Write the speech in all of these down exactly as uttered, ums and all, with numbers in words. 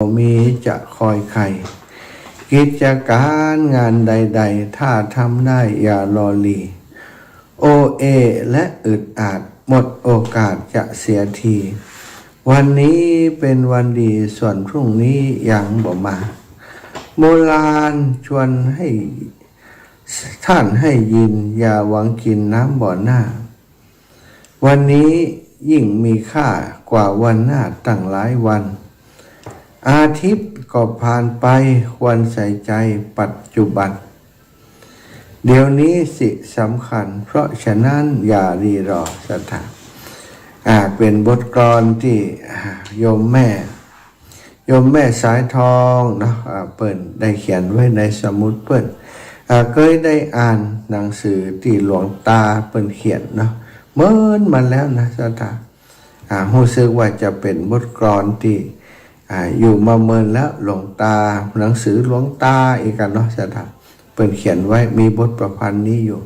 มีจะคอยใคร่ กิจก๋านงานใดๆ ถ้าทำได้อย่ารอหรี่ โอเอและอึดอัด หมดโอกาสจะเสียที วันนี้เป็นวันดี ส่วนพรุ่งนี้ยังบ่มา โบราณชวนให้ ท่านให้ยิน อย่าหวังกินน้ำบ่อหน้า วันนี้ยิ่งมีค่ากว่าวันหน้าตั้งหลายวัน อาทิตย์ก็ผ่านไป ควรใส่ใจปัจจุบัน เดี๋ยวนี้สิสำคัญ เพราะฉะนั้นอย่ารีรอ ศรัทธา อ่า เป๋นบทกลอนตี้ อ่า โยมแม่ โยมแม่สายทองเนาะ อ่า เปิ้นได้เขียนไว้ในสมุดเปิ้น อ่า เกยได้อ่านหนังสือตี้หลวงตาเปิ้นเขียนเนาะ เมินมาแล้วนะ ศรัทธา อ่า ฮู้สึกว่าจะเป๋นบทกลอนตี้ อ่า อยู่มาเมินแล้ว หลวงตา หนังสือหลวงตาอีกกั๋นเนาะ ศรัทธา เปิ้นเขียนไว้ มีบทประพันธ์นี้อยู่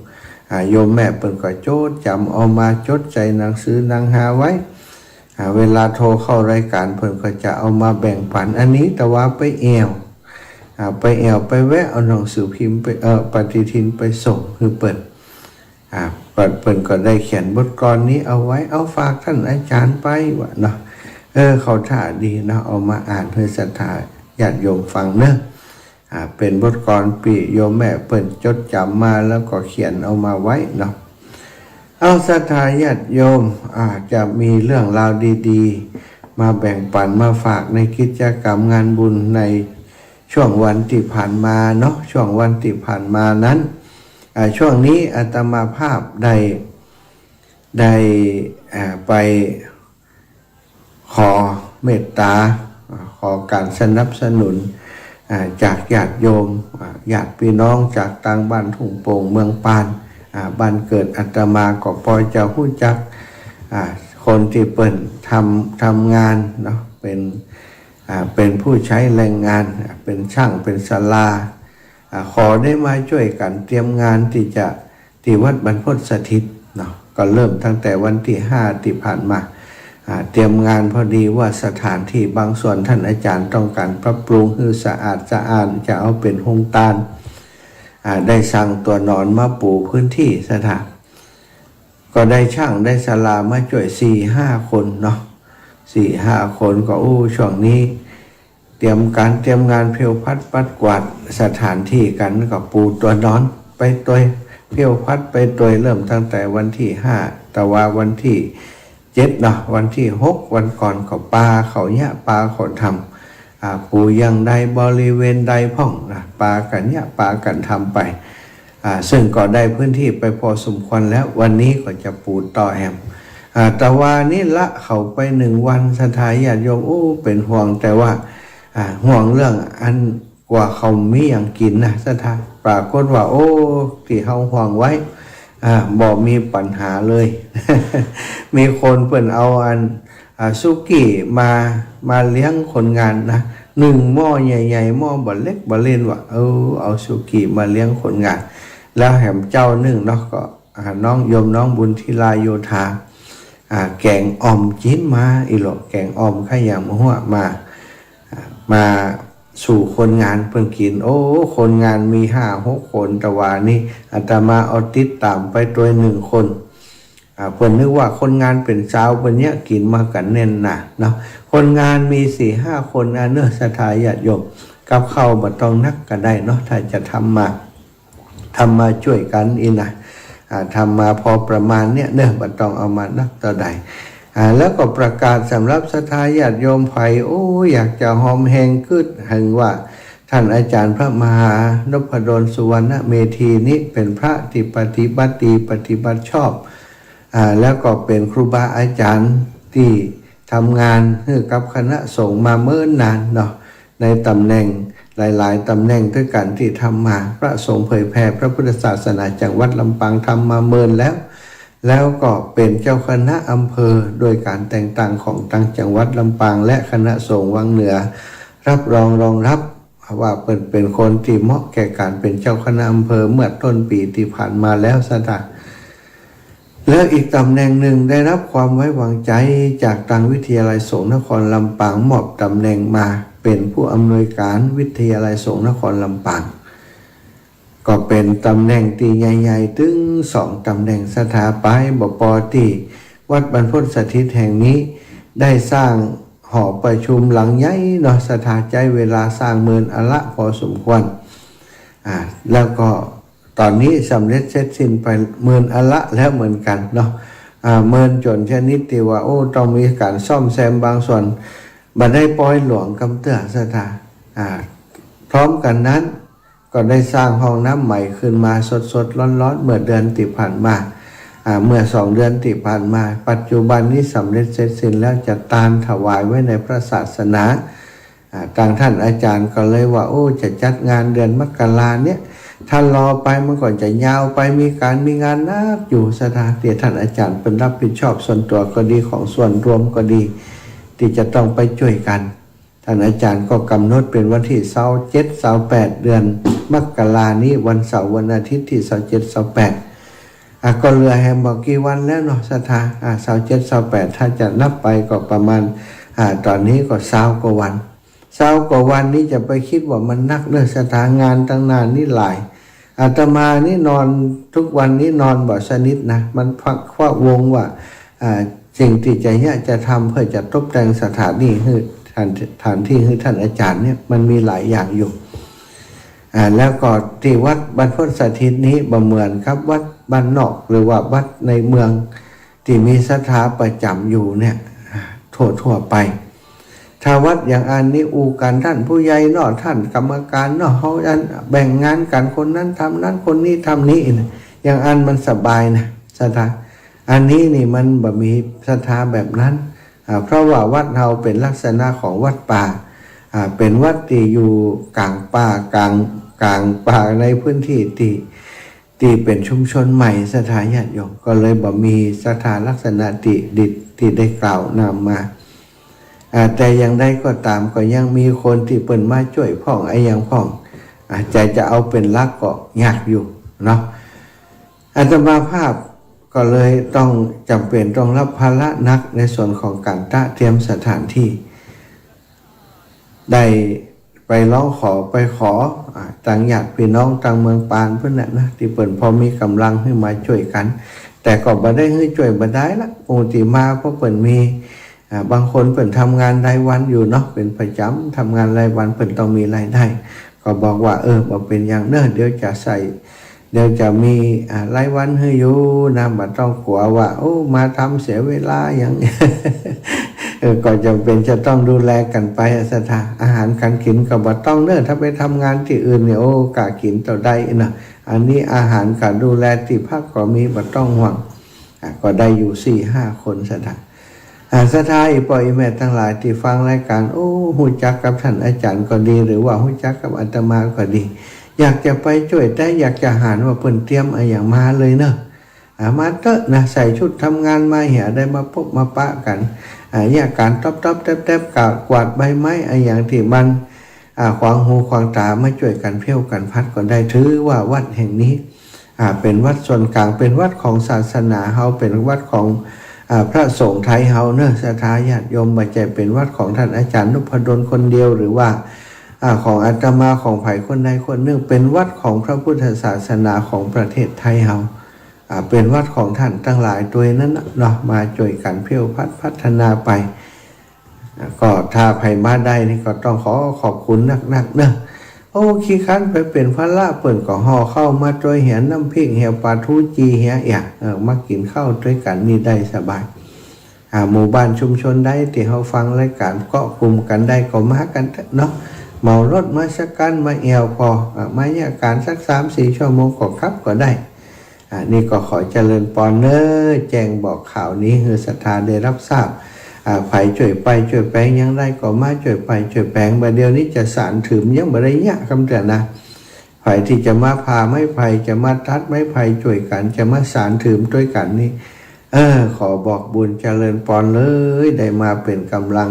อ่า โยมแม่เปิ้นก็จดจ๋ำเอามา จดใส่หนังสือหนังหาไว้ อ่า เวลาโทรเข้ารายก๋าน เปิ้นก็จะเอามาแบ่งปั๋น อันนี้ตะวาไปแอ่ว อ่า ไปแอ่วไปแวะเอาหนังสือพิมพ์ไป เอ่อ ปฏิทินไปส่งหื้อเปิ้น อ่า เปิ้น เปิ้นก็ได้เขียนบทกลอนนี้เอาไว้ เอาฝากท่านอาจารย์ไปว่าเนาะ เออ เข้าท่าดีเนาะ เอามาอ่านหื้อศรัทธาญาติโยมฟังเนาะ อ่า เป๋นบทกลอนตี้โยมแม่เปิ้นจดจ๋ำมาแล้วก็เขียนเอามาไว้เนาะ เอาศรัทธาญาติโยม อ่า จะมีเรื่องราวดีๆ มาแบ่งปั๋นมาฝากในกิจกรรมงานบุญในช่วงวันตี้ผ่านมาเนาะ ช่วงวันตี้ผ่านมานั้น อ่า ช่วงนี้อาตมาภาพได้ ได้ อ่า ไป ขอเมตต๋า ขอก๋านสนับสนุน อ่า จากญาติโยม อ่า ญาติปี้น้องจากตางบ้านทุ่งโป่งเมืองปาน อ่า บ้านเกิดอาตมาก็ปอจะฮู้จัก อ่า คนตี้เปิ้นทำ ทำงานเนาะ เป๋น อ่า เป๋นผู้ใจ๊แรงงาน อ่า เป๋นช่าง เป๋นศาลา อ่า ขอได้มาจ้วยกั๋นเตรียมงานตี้จะ ตี้วัดบรรพตสถิตเนาะ ก็เริ่มตั้งแต่วันตี้ห้าตี้ผ่านมา อ่า เตรียมงาน พอดีว่าสถานตี้บางส่วนท่านอาจารย์ต้องก๋านปรับปรุงหื้อสะอาดสะอ้าน จะเอาเป๋นโฮงตาน อ่า ได้สั่งตั๋วนอนมาปูพื้นตี้ ศรัทธา ก็ได้ช่างได้ศาลามาจ้วยสี่ห้าคนเนาะ สี่ห้าคนก็ โอ้ ช่วงนี้ เตรียมก๋านเตรียมงานเพลวพัดปัดกวาดสถานตี้กั๋น ก็ปูตั๋วนอนไปตวย เพลวพัดไปตวย เริ่มตั้งแต่วันตี้ห้า ตะวาวันตี้เจ็ดเนาะ วันตี้หก วันก่อนก็ปาเขาเยียะ ปาเขาทำ อ่า ปูอย่างใดบริเวณใดพ่องนะ ปากั๋นเยียะ ปากั๋นทำไป อ่า ซึ่งก็ได้พื้นตี้ไปพอสมควรแล้ว วันนี้ก็จะปูต่อแหม อ่า ตะวานี้ละเขาไปหนึ่งวัน ศรัทธาญาติโยม โอ้ เป๋นห่วง แต่ว่า อ่า ห่วงเรื่องอันกว่าเขามีหยังกิ๋นนะ ศรัทธา ปรากฏว่า โอ้ ตี้เฮาห่วงไว้ อ่า บ่มีปัญหาเลย มีคนเปิ้นเอาอัน อ่า สุกี้มา มาเลี้ยงคนงานนะ นึ่งหม้อใหญ่ๆ หม้อบ่เล็กบ่เล่นว่ะ เออ เอาสุกี้มาเลี้ยงคนงาน แล้วแหมเจ้านึ่งเนาะ ก็ อ่า น้องโยมน้องบุญทิลาโยธา อ่า แก๋งอ่อมจิ๊นมาอี้โหละ แก๋งอ่อมขะหยำหัวมา อ่า มาสู่คนงานเปิ้นกิ๋น โอ้ คนงานมีห้าหกคน ตะวานี้ อาตมาเอาติดต๋ามไปตวยหนึ่งคน อ่า เปิ้นนึกว่าคนงานเป๋นซาว เปิ้นเยียะกิ๋นมากั๋นแน่นหนาเนาะ คนงานมีสี่ห้าคน อ่า เนาะ ศรัทธาญาติโยม กับข้าวบ่ต้องนักก็ได้เนาะ ถ้าจะทำมา ทำมาจ้วยกั๋นอี้นะ อ่า ทำมาพอประมาณเนี้ยเนาะ บ่ต้องเอามานักเต้าใด อ่า แล้วก็ประกาศสำหรับศรัทธาญาติโยมใผ โอ้ อยากจะฮอมแฮงกึ๊ด เถิงว่าท่านอาจารย์พระมหานพดลสุวรรณเมธีนี้เป๋นพระตี้ปฏิบัติดี ปฏิบัติชอบ อ่า แล้วก็เป๋นครูบาอาจารย์ตี้ทำงานหื้อกับคณะสงฆ์มาเมินนานเนาะ ในต๋ำแหน่งหลายๆ ต๋ำแหน่งตวยกั๋นตี้ทำมา พระสงฆ์เผยแผ่พระพุทธศาสนาจังหวัดลำปางทำมาเมินแล้ว แล้วก็เป๋นเจ้าคณะอำเภอโดยก๋านแต่งตั้งของตางจังหวัดลำปาง และคณะสงฆ์วังเหนือรับรองรองรับว่าเปิ้นเป๋นคนตี้เหมาะแก่ก๋านเป๋นเจ้าคณะอำเภอเมื่อต้นปี๋ตี้ผ่านมาแล้ว ศรัทธา แล้วอีกต๋ำแหน่งนึ่งได้รับความไว้วางใจ๋จากตางวิทยาลัยสงฆ์นครลำปาง มอบต๋ำแหน่งมา เป๋นผู้อำนวยก๋านวิทยาลัยสงฆ์นครลำปาง ก็เป๋นต๋ำแหน่งตี้ใหญ่ๆ ตึงสองต๋ำแหน่ง ศรัทธา ไปบ่ปอตี้วัดบรรพตสถิตแห่งนี้ ได้สร้างหอประชุมหลังใหญ่เนาะ ศรัทธา ใจ๊เวลาสร้างเมินอะละพอสมควร อ่า แล้วก็ต๋อนนี้สำเร็จเสร็จสิ้นไปเมินอะละแล้วเหมือนกั๋นเนาะ อ่า เมินจ๋นชนิดตี้ว่า โอ้ ต้องมีก๋านซ่อมแซมบางส่วน บ่ได้ปอยหลวงกำเตื้อ ศรัทธา อ่า พร้อมกั๋นนั้น ก็ได้สร้างห้องน้ำใหม่ขึ้นมาสดๆ ร้อนๆ เมื่อเดือนตี้ผ่านมา อ่า เมื่อสองเดือนตี้ผ่านมา ปัจจุบันนี้สำเร็จเสร็จสิ้นแล้ว จะตานถวายไว้ในพระศาสนา อ่า ตางต้านอาจ๋ารย์ก็เลยว่า โอ้ จะจัดงานเดือนมกราเนี่ย ถ้ารอไปมันก็จะยาวไป มีก๋านมีงานนักอยู่ ศรัทธา ตี้ต้านอาจ๋ารย์เปิ้นรับผิดชอบส่วนตั๋วก็ดี ของส่วนรวมก็ดี ตี้จะต้องไปจ้วยกั๋น ต้านอาจ๋ารย์ก็ก๋ำหนดเป๋นวันตี้ซาวเจ็ด ซาวแปด เดือนมกรานี้ วันเสาร์วันอาทิตย์ตี้ซาวเจ็ด ซาวแปด อ่ะ ก็เหลือแหมบ่กี่วันแล้วเนาะ ศรัทธา อ่ะ ซาวเจ็ด ซาวแปด ถ้าจะนับไปก็ประมาณ อ่ะ ต๋อนนี้ก็ซาวกว่าวัน ซาวกว่าวันนี้จะไปกึ๊ดว่ามันนักเนาะ ศรัทธา งานตังหน้านี้หลาย อาตมานี่นอน ทุกวันนี้นอนบ่สนิทนะ มันพะวะวงว่า อ่า สิ่งตี้จะเยียะจะทำเพื่อจะตบแต่งสถานที่หื้อ สถาน สถานที่หื้อต้านอาจ๋ารย์เนี่ย มันมีหลายอย่างอยู่ อ่า แล้วก็ตี้วัดบรรพตสถิตนี้บ่เหมือนกับวัดบ้านนอกหรือว่าวัดในเมืองตี้มีศรัทธาประจ๋ำอยู่เนี่ย อ่า ทั่วๆ ไป ถ้าวัดอย่างอั้นนี่อู้กั๋นต้านผู้ใหญ่เนาะ ต้านกรรมก๋านเนาะ เฮาอันแบ่งงานกั๋น คนนั้นทำนั้น คนนี้ทำนี้นะ อย่างอั้นมันสบายนะ ศรัทธา อันนี้นี่มันบ่มีศรัทธาแบบนั้น อ่า เพราะว่าวัดเฮาเป๋นลักษณะของวัดป่า อ่า เป๋นวัดตี้อยู่ก๋างป่า ก๋าง ก๋างป่าในพื้นตี้ตี้ ตี้เป๋นชุมชนใหม่ ศรัทธาญาติโยม ก็เลยบ่มีศรัทธาลักษณะตี้ดิด ตี้ได้กล่าวนำมา อ่า แต่อย่างใดก็ต๋าม ก็ยังมีคนตี้เปิ้นมาจ้วยพ่องอะหยังพ่อง อ่า จะ จะเอาเป๋นหลักก็ยากอยู่เนาะ อาตมาภาพก็เลยต้องจ๋ำเป๋นต้องรับภาระหนักในส่วนของก๋านตระเตรียมสถานตี้ ได้ไปร้องขอ ไปขอ อ่า ตางญาติพี่น้องตางเมืองปานเปิ้นน่ะนะ ตี้เปิ้นพอมีก๋ำลังหื้อมาจ้วยกั๋น แต่ก็บ่ได้หื้อจ้วยบ่ได้ละ องค์ตี้มาเพราะเปิ้นมี อ่า บางคนเปิ้นทำงานรายวันอยู่เนาะ เป๋นประจ๋ำ ทำงานรายวัน เปิ้นต้องมีรายได้ ก็บอกว่า เออ บ่เป๋นหยังเนาะ เดี๋ยวจะใส่ เดี๋ยวจะมี อ่า รายวันหื้ออยู่นะ บ่ต้องกั๋วว่า โอ้ มาทำเสียเวลาหยัง เออ ก็จ๋ำเป๋นจะต้องดูแลกั๋นไปอะ ศรัทธา อาหารก๋านกิ๋นก็บ่ต้องเนาะ ถ้าไปทำงานตี้อื่นเนี่ย โอ้ ก๋ากิ๋นเต้าใดเนาะ อันนี้อาหารก๋าดูแลตี้พักก็มี บ่ต้องห่วง อ่ะ ก็ได้อยู่สี่ห้าคน ศรัทธา อ่า ศรัทธา อี่ป้ออี่แม่ตังหลายตี้ฟังรายก๋าน โอ้ ฮู้จักกับต้านอาจ๋ารย์ก็ดี หรือว่าฮู้จักกับอาตมาก็ดี อยากจะไปจ้วย แต่อยากจะหันว่าเปิ้นเตรียมอะหยังมาเลยเนาะ อ่า มาเต๊อะนะ ใส่ชุดทำงานมาเหีย ได้มาปบมาปะกั๋น อ่า เยียะก๋านต๊อบๆ แต๊บๆ กวาด กวาดใบไม้อะหยังตี้มัน อ่า ขวางหูขวางต๋า มาจ้วยกั๋นเผี้ยวกั๋นพัดก็ได้ ถือว่าวัดแห่งนี้ อ่า เป๋นวัดส่วนก๋าง เป๋นวัดของศาสนาเฮา เป๋นวัดของ อ่า พระสงฆ์ไทยเฮาเนาะ ศรัทธาญาติโยม บ่ใจ้เป๋นวัดของต้านอาจ๋ารย์นพดลคนเดียว หรือว่า อ่า ของอาตมา ของใผคนใดคนนึ่ง เป๋นวัดของพระพุทธศาสนาของประเทศไทยเฮา อ่า เป๋นวัดของต้านตังหลายตวยนั้นน่ะเนาะ มาจ้วยกั๋นเผี้ยวพัดพัฒนาไป อ่า ก็ถ้าใผมาได้นี่ก็ต้องขอขอบคุณนักๆ เนาะ โอ้ ขี้คร้านไปเป๋นภาระเปิ้นก็ห่อข้าวมาตวยเหีย น้ำพริกเหีย ป๋าทูจีเหีย เอีย เออ มากิ๋นข้าวตวยกั๋นนี่ได้สบาย อ่า หมู่บ้านชุมชนใดตี้เฮาฟังรายก๋านเกาะกุ่มกั๋นได้ก็มากั๋นเต๊อะเนาะ เหมารถมาสักคันมาแอ่วผ่อ อ่า มาเยียะก๋านสักสามสี่ชั่วโมงก็กลับก็ได้ อ่า นี่ก็ขอเจริญปอนเนาะ แจ้งบอกข่าวนี้หื้อศรัทธาได้รับทราบ อ่า ใผจ้วยป้ายจ้วยแป๋งหยังได้ก็มาจ้วยป้ายจ้วยแป๋ง บ่าเดี่ยวนี้จะสานถืมยังบ่ได้เยียะกำเตื้อนะ ใผตี้จะมาผ่าไม้ไผ่ จะมาตัดไม้ไผ่จ้วยกั๋น จะมาสานถืมตวยกั๋นนี่ เออ ขอบอกบุญเจริญปอนเลย ได้มาเป๋นก๋ำลัง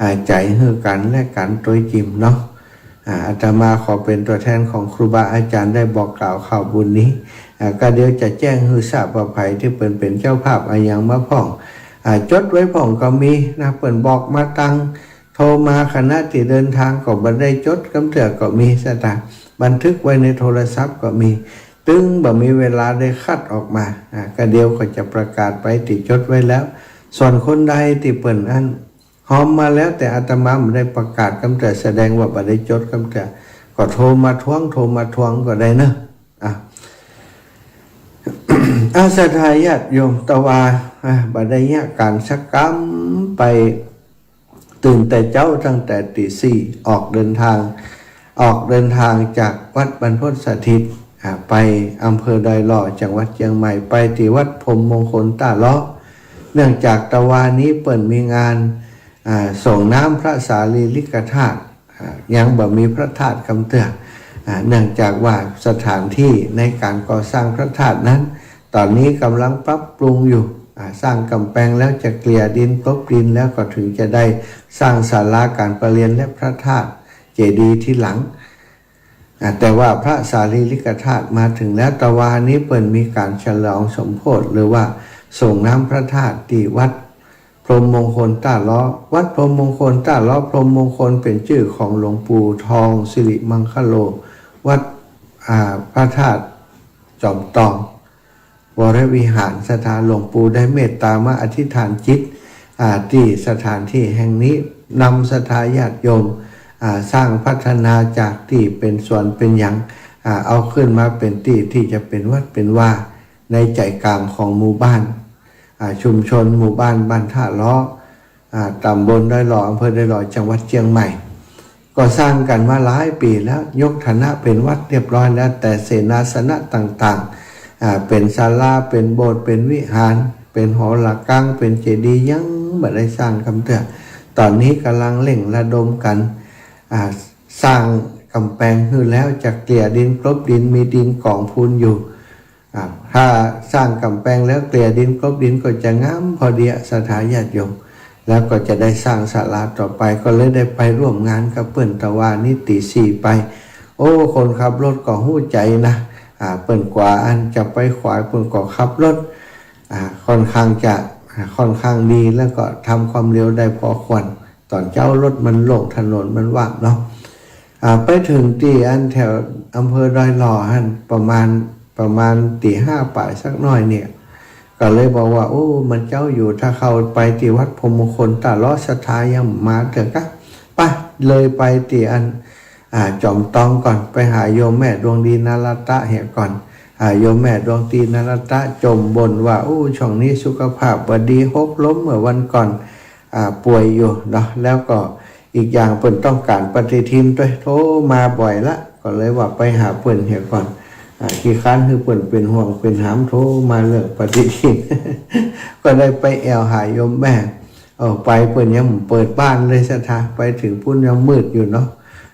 อ่า ใจ๋หื้อกั๋นและกั๋นตวยจิ่มเนาะ อ่า อาตมาขอเป๋นตั๋วแทนของครูบาอาจ๋ารย์ได้บอกกล่าวข่าวบุญนี้ อ่า ก็เดี๋ยวจะแจ้งหื้อทราบว่าใผตี้เปิ้นเป๋นเจ้าภาพอะหยังมาพ่อง อ่า จดไว้พ่องก็มีนะ เปิ้นบอกมาตัง โทรมาขณะตี้เดินตางก็บ่ได้จดกำเตื้อก็มี ศรัทธา บันทึกไว้ในโทรศัพท์ก็มี ตึงบ่มีเวลาได้คัดออกมา อ่า ก็เดี๋ยวก็จะประกาศไปตี้จดไว้แล้ว ส่วนคนใดตี้เปิ้นอั้น ฮอมมาแล้วแต่อาตมาบ่ได้ประกาศกำเตื้อ แสดงว่าบ่ได้จดกำเตื้อ ก็โทรมาทวง โทรมาทวงก็ได้เนาะ อ่ะ อา ศรัทธาญาติโยม ตะวา อ่ะ บ่ได้เยียะก๋านสักกำ ไปตื่นแต่เจ๊าตั้งแต่ตีสี่ ออกเดินตาง ออกเดินตางจากวัดบรรพตสถิต อ่า ไปอำเภอดอยหล่อ จังหวัดเจียงใหม่ ไปตี้วัดพรหมมงคลต้าเลาะ เนื่องจากตะวานี้เปิ้นมีงาน อ่า ส่งน้ำพระสารีริกธาตุ อ่า ยังบ่มีพระธาตุกำเตื้อ อ่า เนื่องจากว่าสถานที่ในก๋านก่อสร้างพระธาตุนั้น ต๋อนนี้ก่ำลังปรับปรุงอยู่ อ่า สร้างก๋ำแปงแล้วจะเกลี่ยดินกลบดินแล้วก็ถึงจะได้สร้างศาลาก๋านประเรียนและพระธาตุเจดีย์ทีหลัง อ่า แต่ว่าพระสารีริกธาตุมาเถิงแล้ว ตะวานี้เปิ้นมีก๋านฉลองสมโภช หรือว่าส่งน้ำพระธาตุตี้วัดพรหมมงคลต้าเลาะ วัดพรหมมงคลต้าเลาะ พรหมมงคลเป๋นจื้อของหลวงปู่ทองสิริมังคโล วัด อ่า พระธาตุจอมตอง วรวิหาร ศรัทธา หลวงปู่ได้เมตตามาอธิษฐานจิต อ่า ตี้สถานที่แห่งนี้ นำศรัทธาญาติโยม อ่า สร้างพัฒนาจากตี้เป๋นสวนเป๋นหยัง อ่า เอาขึ้นมาเป๋นตี้ตี้จะเป๋นวัดเป๋นวาในใจ๋ก๋างของหมู่บ้าน อ่า ชุมชนหมู่บ้านบ้านต้าเลาะ อ่า ต๋ำบลดอยหล่อ อำเภอดอยหล่อ จังหวัดเจียงใหม่ ก็สร้างกั๋นมาหลายปี๋แล้ว ยกฐานะเป๋นวัดเรียบร้อยแล้ว แต่เสนาสนะต่างๆ อ่า เป๋นศาลา เป๋นโบสถ์ เป๋นวิหาร เป๋นหอระฆัง เป๋นเจดีย์ ยังบ่ได้สร้างกำเตื้อ ต๋อนนี้ก่ำลังเร่งระดมกั๋น อ่า สร้างก๋ำแปงหื้อแล้ว จะเกลี่ยดินกลบดิน มีดินก๋องปูนอยู่ อ่า ถ้าสร้างก๋ำแปงแล้วเกลี่ยดินกลบดินก็จะงามพอดีอะ ศรัทธาญาติโยม แล้วก็จะได้สร้างศาลาต่อไป ก็เลยได้ไปร่วมงานกับเปิ้น ตะวานี้ตีสี่ไป โอ้ คนขับรถก็ฮู้ใจ๋นะ อ่า เปิ้นกว่าอันจะไปขวาย เปิ้นก็ขับรถ อ่า ค่อนข้างจะ อ่า ค่อนข้างดี แล้วก็ทำความเร็วได้พอควร ต๋อนเจ๊ารถมันโล่ง ถนนมันว่างเนาะ อ่า ไปเถิงตี้อันแถวอำเภอดอยหล่อหั้น ประมาณ ประมาณตีห้าป๋ายสักหน้อยเนี่ย ก็เลยบอกว่า โอ้ มันเจ๊าอยู่ ถ้าเข้าไปตี้วัดพรหมมงคลต้าเลาะ ศรัทธายังบ่มาเตื้อกะ ไป เลยไปตี้อัน อ่า จอมตองก่อน ไปหาโยมแม่ดวงดีนรัตตะเหียก่อน อ่า โยมแม่ดวงดีนรัตตะจ่มบ่นว่า โอ้ ช่วงนี้สุขภาพบ่ดี หกล้มเมื่อวันก่อน อ่า ป่วยอยู่เนาะ แล้วก็อีกอย่างเปิ้นต้องก๋านปฏิทินตวย โทรมาบ่อยละ ก็เลยว่าไปหาเปิ้นเหียก่อน อ่า ขี้คร้านหื้อเปิ้นเป๋นห่วงเป๋นหาม โทรมาเรื่องปฏิทิน ก็ได้ไปแอ่วหาโยมแม่ เออ ไปเปิ้นยังบ่เปิดบ้านเลย ศรัทธา ไปเถิงปู๊นยังมืดอยู่เนาะ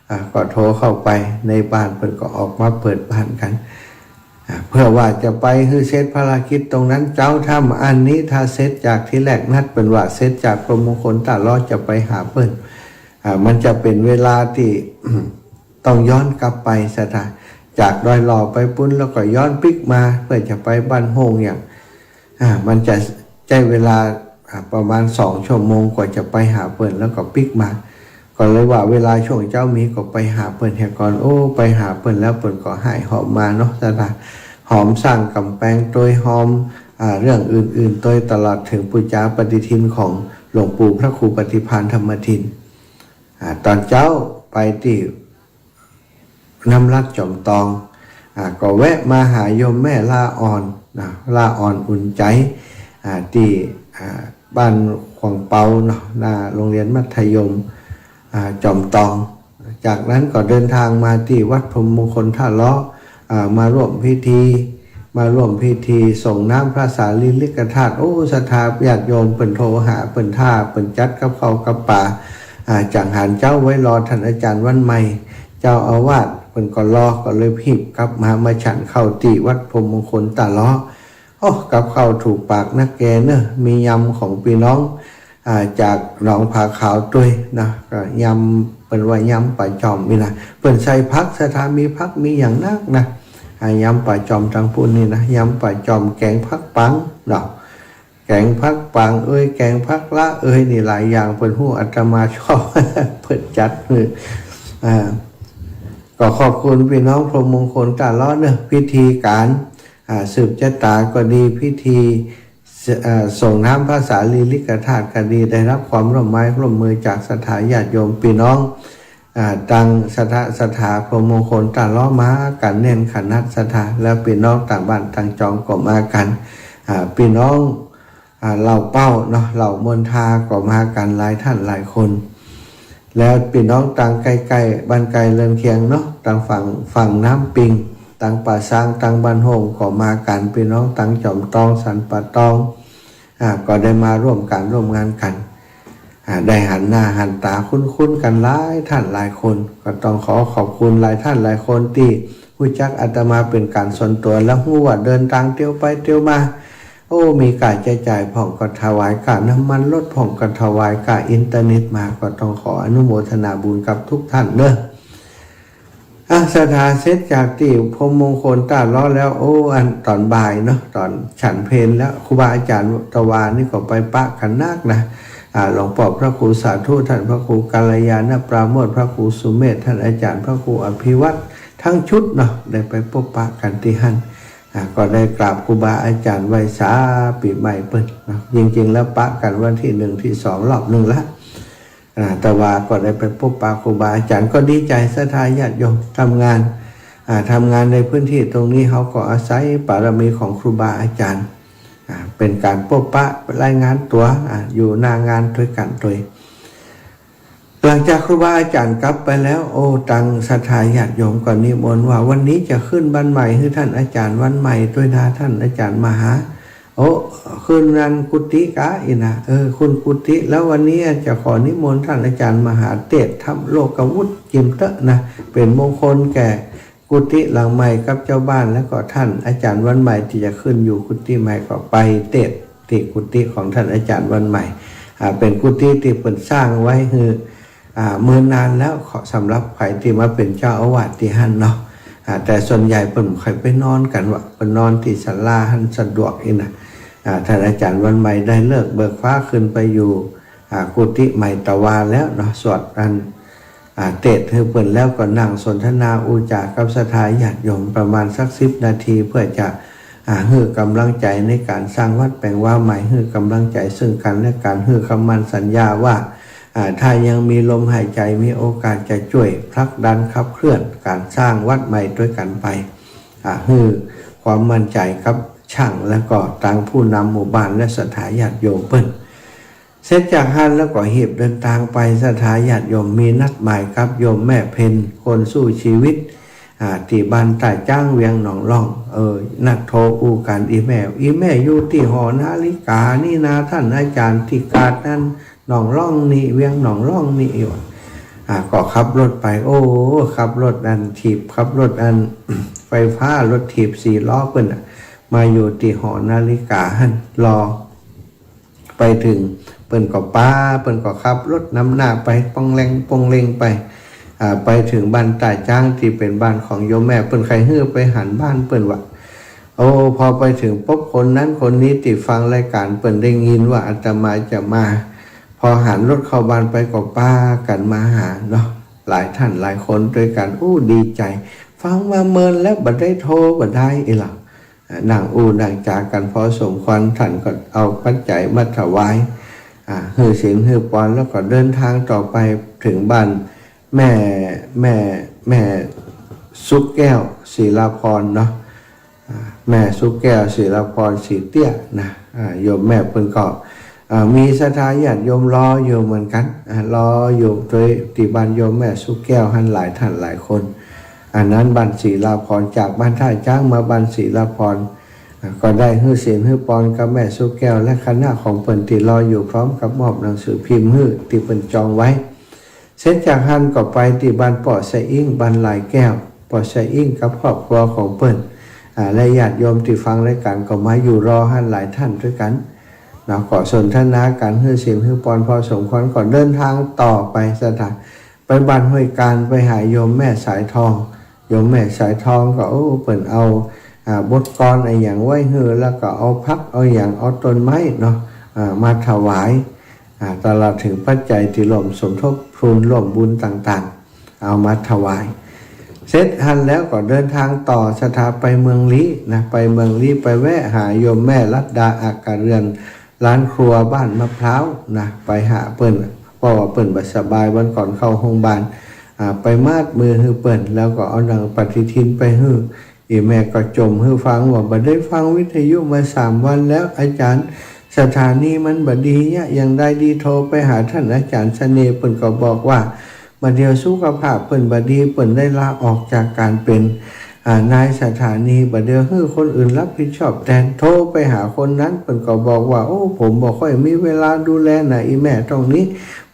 อ่า ก็โทรเข้าไปในบ้าน เปิ้นก็ออกมาเปิดบ้านกั๋น อ่า เพื่อว่าจะไปหื้อเสร็จภารกิจตรงนั้นเจ๊า ถ้าอันนี้ ถ้าเสร็จจากตี้แรกนัด เปิ้นว่าเสร็จจากพรหมมงคลต้าเลาะจะไปหาเปิ้น อ่า มันจะเป๋นเวลาตี้ ต้องย้อนกลับไป ศรัทธา จากดอยหล่อไปปู๊นแล้วก็ย้อนปิ๊กมา เพื่อจะไปบ้านโฮ่งอย่าง อ่า มันจะใจ๊เวลา อ่า ประมาณสองชั่วโมงกว่าจะไปหาเปิ้นแล้วก็ปิ๊กมา ก็เลยว่าเวลาช่วงเจ๊ามีก็ไปหาเปิ้นเหียก่อน โอ้ ไปหาเปิ้นแล้วเปิ้นก็ฮ้ายหอมมาเนาะ ศรัทธา หอมสร้างก๋ำแปงตวย หอม อ่า เรื่องอื่นๆ ตวย ตลอดเถิงปู๋จาปฏิทินของหลวงปู่พระครูปฏิภาณธรรมทิน อ่า ต๋อนเจ๊าไปตี้ น้ำรัดจอมตอง อ่า ก็แวะมาหาโยมแม่ล่าอ่อนนะ ล่าอ่อนอุ่นใจ๋ อ่า ตี้ อ่า บ้านขวางเปาเนาะ หน้าโรงเรียนมัธยม อ่า จอมตอง จากนั้นก็เดินตางมาตี้วัดพรหมมงคลต้าเลาะ อ่า มาร่วมพิธี มาร่วมพิธีส่งน้ำพระสารีริกธาตุ โอ้ ศรัทธาญาติโยมเปิ้นโทรหา เปิ้นถ้า เปิ้นจัดกับข้าวกับป๋า อ่า จั่งหาญเจ๊าไว้รอต้านอาจ๋ารย์วันใหม่ เจ้าอาวาสเปิ้นก็รอ ก็เลยฮีบกลับมา มาฉันข้าวตี้วัดพรหมมงคลต้าเลาะ โอ้ กับข้าวถูกปากนักแกเนอะ มียำของปี้น้อง อ่า จากหนองผาขาวตวยนะ ก็ยำ เปิ้นว่ายำป๋าจ่อมนี่นะ เปิ้นใส่ผัก ศรัทธา มีผัก มีอย่างนักนะ อ่า ยำป๋าจ่อมตางปู๊นนี่นะ ยำป๋าจ่อม แก๋งผักปังเนาะ แก๋งผักป๋างเอย แก๋งผักละเอย นี่หลายอย่างเปิ้นฮู้ อาตมาชอบ เปิ้นจัดหื้อ อ่า ก็ขอบคุณปี้น้องพรหมมงคลต้าล้อเนาะ พิธีก๋าน อ่า สืบจะต๋าก็ดี พิธี เอ่อ ส่งน้ำพระสารีริกธาตุก็ดี ได้ฮับความร่วมไม้ร่วมมือจากศรัทธาญาติโยมปี้น้อง อ่า ตางศรัทธา ศรัทธาพรหมมงคลต้าล้อมากั๋นแน่นขนาดศรัทธา แล้วปี้น้องตางบ้านตางจองก็มากั๋น อ่า ปี้น้อง อ่า เหล่าเป้าเนาะ เหล่ามนทาก็มากั๋นหลายต้านหลายคน แล้วปี้น้องตางใก้ๆ บ้านใก้เรือนเคียงเนาะ ตางฝั่ง ฝั่งน้ำปิง ตางป่าซาง ตางบ้านโฮ่งก็มากั๋น ปี้น้องตางจอมตอง สันป่าตอง อ่า ก็ได้มาร่วมก๋านร่วมงานกั๋น อ่า ได้หันหน้าหันต๋าคุ้นๆ กั๋นหลายต้านหลายคน ก็ต้องขอขอบคุณหลายต้านหลายคนตี้ฮู้จักอาตมาเป๋นก๋านส่วนตั๋ว แล้วฮู้ว่าเดินตางเตียวไปเตียวมา โอ้ มีก๋าใจ๊จ่ายพ่องก็ถวาย ก๋าน้ำมันรถพ่องก็ถวาย ก๋าอินเทอร์เน็ตมา ก็ต้องขออนุโมทนาบุญกับกู้ต้านเนาะ อ่ะ ศรัทธาเสร็จจากตี้พรหมมงคลต้าล้อแล้ว โอ้ อันต๋อนบ่ายเนาะ ต๋อนฉันเพลแล้ว ครูบาอาจ๋ารย์ตะวานี่ก็ไปปะกั๋นนักนะ อ่า หลวงป้อพระครูสาธุ ต้านพระครูกัลยาณปราโมทย์ พระครูสุเมธ ต้านอาจ๋ารย์พระครูอภิวัตร ตึงชุดเนาะ ได้ไปปบปะกั๋นตี้หั้น อ่า ก็ได้กราบครูบาอาจ๋ารย์ไหว้สาปี๋ใหม่เปิ้นเนาะ จริงๆ แล้วปะกั๋นวันตี้หนึ่งตี้สองรอบนึ่งละ อ่า ตะวาก็ได้ไปปบปะครูบาอาจ๋ารย์ ก็ดีใจ๋ ศรัทธาญาติโยม ทำงาน อ่า ทำงานในพื้นตี้ตรงนี้ เฮาก็อาศัยบารมีของครูบาอาจ๋ารย์ อ่า เป๋นก๋านปบปะ รายงานตั๋ว อ่า อยู่หน้างานตวยกั๋นตวย หลังจากครูบาอาจ๋ารย์กลับไปแล้ว โอ้ ตางศรัทธาญาติโยมก็นิมนต์ว่า วันนี้จะขึ้นบ้านใหม่หื้อต้านอาจ๋ารย์วันใหม่ตวยนา ต้านอาจ๋ารย์มหา โอ้ ขึ้นนั้นกุฏิก๊ะ อี้นะ เออ ขึ้นกุฏิ แล้ววันนี้จะขอนิมนต์ต้านอาจ๋ารย์มหาเตสน์ ธรรมโลกวุฒิ จิมเต๊อะนะ เป๋นมงคลแก่กุฏิหลังใหม่กับเจ้าบ้าน แล้วก็ต้านอาจ๋ารย์วันใหม่ตี้จะขึ้นอยู่กุฏิใหม่ก็ไปเตสน์ตี้กุฏิของต้านอาจ๋ารย์วันใหม่ อ่า เป๋นกุฏิตี้เปิ้นสร้างไว้หื้อ อ่า เมินนานแล้ว ขอ สำหรับใผตี้มาเป๋นเจ้าอาวาสตี้หั้นเนาะ อ่า แต่ส่วนใหญ่เปิ้นบ่ค่อยไปนอนกั๋นวะ เปิ้นนอนตี้ศาลาหั้นสะดวกอี้นะ อ่า ต้านอาจ๋ารย์วันใหม่ได้ฤกษ์เบิกฟ้าขึ้นไปอยู่ อ่า กุฏิใหม่ตะวาแล้วเนาะ สวดอัน อ่า เตสน์หื้อเปิ้นแล้วก็นั่งสนทนาอู้จ๋ากับศรัทธาญาติโยมประมาณสักสิบนาที เพื่อจะ อ่า หื้อก๋ำลังใจ๋ในก๋านสร้างวัดแป๋งวาใหม่ หื้อก๋ำลังใจ๋ซึ่งกั๋นและกั๋น หื้อคำมั่นสัญญาว่า อ่า ถ้ายังมีลมหายใจ๋ มีโอกาสจะจ้วยผลักดันขับเคลื่อนก๋านสร้างวัดใหม่ตวยกั๋นไป อ่า หื้อความมั่นใจ๋กับช่าง แล้วก็ตางผู้นำหมู่บ้านและศรัทธาญาติโยมเปิ้น เสร็จจากหั้นแล้วก็ฮีบเดินตางไป ศรัทธาญาติโยม มีนัดหมายกับโยมแม่เพ็ญ คนสู้ชีวิต อ่า ตี้บ้านต้าจ๊าง เวียงหนองล่อง เออ นัดโทรอู้กั๋น อี่แม่ อี่แม่อยู่ตี้หอนาฬิกานี่นา ต้านอาจ๋ารย์ตี้กาดนั้น หนองล่องนี่ เวียงหนองล่องนี่ อ่า ก็ขับรถไป โอ้ ขับรถอันถีบ ขับรถอันไฟฟ้า รถถีบสี่ล้อเปิ้นน่ะ มาอยู่ตี้หอนาฬิกาหั้น รอ ไปเถิง เปิ้นก็ปา เปิ้นก็ขับรถนำหน้าไป ป้องแลงป้องเลงไป อ่า ไปเถิงบ้านต้าจ๊างตี้เป๋นบ้านของโยมแม่ เปิ้นใค่หื้อไปหันบ้านเปิ้นวะ โอ้ พอไปเถิงปุ๊บ คนนั้นคนนี้ตี้ฟังรายก๋านเปิ้นได้ยินว่าอาตมาจะมา พอหันรถเข้าบ้านไปก็ปากั๋นมาหาเนาะ หลายต้านหลายคนตวยกั๋น อู้ ดีใจ๋ ฟังมาเมินแล้วบ่ได้โทรบ่ได้อี้หละ นั่งอู้นั่งจ๋ากั๋นพอสมควร ต้านก็เอาปัจจัยมาถวาย อ่า หื้อศีลหื้อปอน แล้วก็เดินตางต่อไปเถิงบ้านแม่ แม่ แม่สุกแก้ว ศิลาพรเนาะ อ่า แม่สุกแก้ว ศิลาพร ศรีเตี้ยนะ อ่า โยมแม่เปิ้นก็ อ่า มีศรัทธาญาติโยมรออยู่เหมือนกั๋น อ่า รออยู่ตวยตี้บ้านโยมแม่สุกแก้วหั้นหลายต้านหลายคน อันนั้นบ้านศิลาพร จากบ้านต้าจ๊างมาบ้านศิลาพร อ่า ก็ได้หื้อศีลหื้อปอนกับแม่สุกแก้วและคณะของเปิ้นตี้รออยู่ พร้อมกับมอบหนังสือพิมพ์หื้อตี้เปิ้นจองไว้ เสร็จจากหั้นก็ไปตี้บ้านป้อสะอิ้ง บ้านหลายแก้ว ป้อสะอิ้งกับครอบครัวของเปิ้น อ่า และญาติโยมตี้ฟังรายก๋านก็มาอยู่รอหั้นหลายต้านตวยกั๋น เนาะ ก็สนทนากั๋นหื้อศีลหื้อปอนพอสมควร ก็เดินตางต่อไปศรัทธา ไปบ้านห้วยกาญ ไปหาโยมแม่สายทอง โยมแม่สายทองก็ โอ้ เปิ้นเอา อ่า บทกลอนอะหยังไว้หื้อ แล้วก็เอาผัก เอาหยัง เอาต้นไม้เนาะ อ่า มาถวาย อ่า ตลอดเถิงปัจจัยตี้ร่วมสมทบทุนร่วมบุญต่างๆ เอามาถวาย เสร็จหั้นแล้วก็เดินตางต่อศรัทธาไปเมืองลี้นะ ไปเมืองลี้ไปแวะหาโยมแม่ลัดดาอักกะเรือน ร้านครัวบ้านมะพร้าวนะ ไปหาเปิ้น เพราะว่าเปิ้นบ่สบาย วันก่อนเข้าโฮงบาล อ่า ไปมาดมือหื้อเปิ้น แล้วก็เอาหนังปฏิทินไปหื้อ อี่แม่ก็จ่มหื้อฟังว่า บ่ได้ฟังวิทยุมาสามวันแล้ว อาจารย์ สถานีมันบ่ดีเยียะ อย่างใดดี โทรไปหาท่านอาจารย์เสน่ห์ เปิ้นก็บอกว่า บ่าเดี่ยวสุขภาพเปิ้นบ่ดี เปิ้นได้ลาออกจากการเป๋น อ่า นายสถานี บ่าเดี่ยวหื้อคนอื่นรับผิดชอบแตน โทรไปหาคนนั้น เปิ้นก็บอกว่า โอ้ ผมบ่ค่อยมีเวลาดูแลนะ อี่แม่ ตรงนี้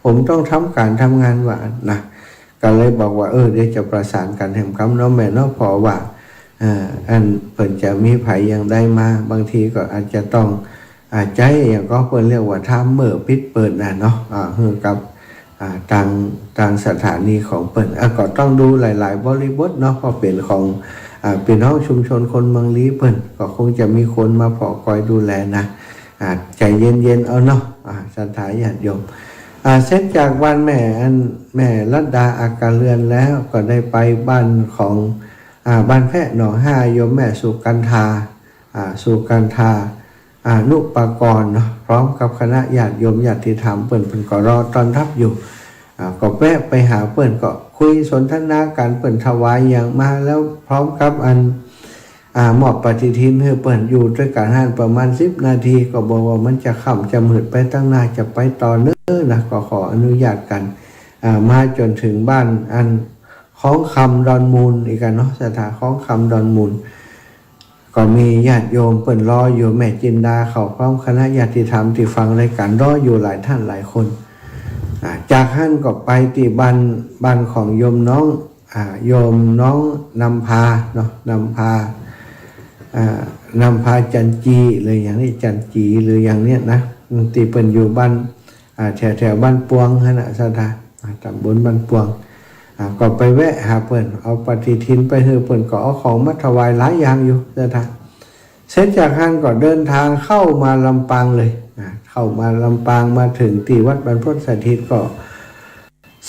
ผมต้องทำการทำงาน ว่านะ ก็เลยบอกว่า เออ เดี๋ยวจะประสานกั๋นแหมกำเนาะแม่เนาะ เพราะว่า เอ่อ อันเปิ้นจะมีใผอย่างใดมา บางทีก็อาจจะต้อง อ่า ใจ๊อย่างก็เปิ้นเรียกว่าทามเมอร์ปิดเปิ้นน่ะเนาะ อ่า หื้อกับ อ่า ตาง ตางสถานีของเปิ้น อ่า ก็ต้องดูหลายๆ บริบทเนาะ เพราะเป๋นของ อ่า ปี้น้องชุมชนคนเมืองลี้เปิ้น ก็คงจะมีคนมาผ่อคอยดูแลนะ อ่า ใจ๋เย็นๆ เอาเนาะ อ่า ศรัทธาญาติโยม อ่า เสร็จจากบ้านแม่อัน แม่ลัดดาอักกะเรือนแล้ว ก็ได้ไปบ้านของ อ่า บ้านแพะหนองห้า โยมแม่สุกันธา อ่า สุกันธา อานุปกรณ์เนาะ พร้อมกับคณะญาติโยมญาติธรรมเปิ้น เปิ้นก็รอต้อนรับอยู่ อ่า ก็แวะไปหาเปิ้น ก็คุยสนทนากั๋น เปิ้นถวายหยังมาแล้ว พร้อมกับอัน อ่า มอบปฏิทินหื้อเปิ้น อยู่ตวยกั๋นหั้นประมาณสิบนาที ก็บอกว่ามันจะค่ำจะมืดไปตังหน้า จะไปต่อเน้อนะ ก็ขออนุญาตกั๋น อ่า มาจ๋นเถิงบ้านอัน คลองคำดอนมูล อีกกั๋นเนาะ ศรัทธา คลองคำดอนมูล ก็มีญาติโยมเปิ้นรออยู่ แม่จินดาเขาพร้อมคณะญาติธรรมตี้ฟังรายก๋านรออยู่หลายต้านหลายคน อ่า จากหั้นก็ไปตี้บ้าน บ้านของโยมน้อง อ่า โยมน้องนำพาเนาะ นำพา อ่า นำพาจันจี หรืออย่างนี้ จันจี หรืออย่างเนี้ยนะ อืม ตี้เปิ้นอยู่บ้าน อ่า แถวๆ บ้านปวงหั้นน่ะ ศรัทธา อ่า ตำบลบ้านปวง อ่า ก็ไปแวะหาเปิ้น เอาปฏิทินไปหื้อเปิ้น ก็เอาของมาถวายหลายอย่างอยู่ ศรัทธา เสร็จจากหั้นก็เดินตางเข้ามาลำปางเลย อ่า เข้ามาลำปาง มาเถิงตี้วัดบรรพตสถิตก็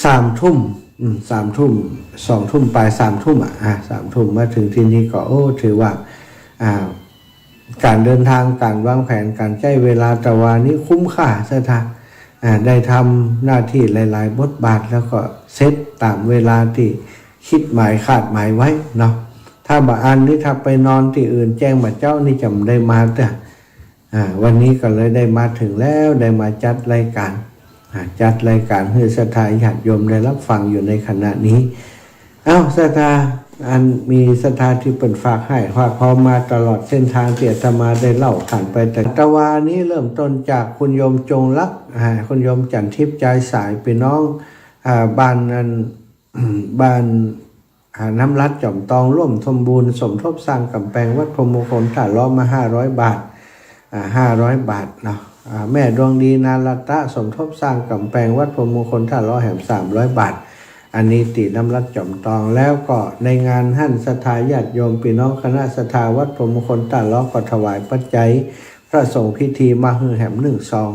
สามทุ่ม อืม สามทุ่ม สองทุ่มปลาย สามทุ่ม อ่ะ อ่า สามทุ่ม มาเถิงตี้นี่ก็ โอ้ ถือว่า อ่า ก๋านเดินตาง ก๋านวางแผน ก๋านใจ๊เวลา แต่ว่านี้คุ้มค่า ศรัทธา อ่า ได้ทำหน้าตี้หลายๆ บทบาท แล้วก็เสร็จต๋ามเวลาตี้คิดหมายคาดหมายไว้เนาะ ถ้าบ่อั้นนี้ ถ้าไปนอนตี้อื่นแจ้งบ่าเจ๊านี่ จะบ่ได้มาเตื้อ อ่า วันนี้ก็เลยได้มาเถิงแล้ว ได้มาจัดรายก๋าน อ่า จัดรายก๋านหื้อศรัทธาญาติโยมได้รับฟังอยู่ในขณะนี้ เอ้า ศรัทธา อันมีศรัทธาตี้เปิ้นฝากฮ้อยฝากฮอมมาตลอดเส้นตางตี้อาตมาได้เล่าผ่านไป แต่ตะวานี้เริ่มต้นจากคุณโยมจงรัก อ่า คุณโยมจันทิพย์ จายสาย ปี้น้อง อ่า บ้านนั้น บ้าน อ่า น้ำรัดจ๋อมตอง ร่วมทำบุญสมทบสร้างก๋ำแปงวัดพรหมมงคลท่าล้อมาห้าร้อยบาท อ่า ห้าร้อยบาทเนาะ อ่า แม่ดวงดี นารัตตะ สมทบสร้างก๋ำแปงวัดพรหมมงคลท่าล้อแหมสามร้อยบาท อันนี้ตี้น้ำรัดจ๋อมตอง แล้วก็ในงานหั้นศรัทธาญาติโยมปี้น้องคณะศรัทธาวัดพรหมมงคลท่าล้อก็ถวายปัจจัยพระสงฆ์พิธีมาหื้อแหมนึ่งซอง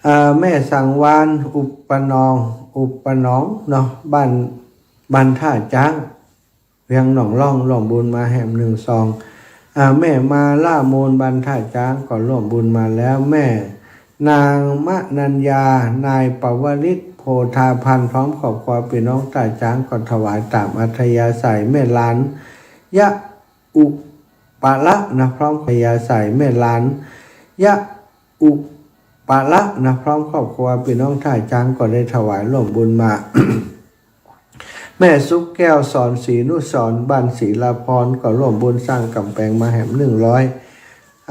อ่า แม่สังวาล อุปนอง อุปนองเนาะ บ้าน บ้านท่าจ๊าง เวียงหนองล่อง ร่วมบุญมาแหมนึ่งซอง อ่า แม่มาล่ามูล บ้านท่าจ๊าง ก็ร่วมบุญมาแล้ว แม่นางมะนัญญา นายปวริต โพธาพันธ์ พร้อมครอบครัวปี้น้องท่าจ๊าง ก็ถวายต๋ามอัธยาศัย แม่หลาน ยะอุปะละนะ พร้อมอัธยาศัย แม่หลาน ยะอุปะละนะ พร้อมครอบครัวปี้น้องท่าจ๊าง ก็ได้ถวายร่วมบุญมา แม่สุขแก้ว สอนศรีนุสรณ์ บ้านศิลาพร ก็ร่วมบุญสร้างก๋ำแปงมาแหมนึ่งร้อย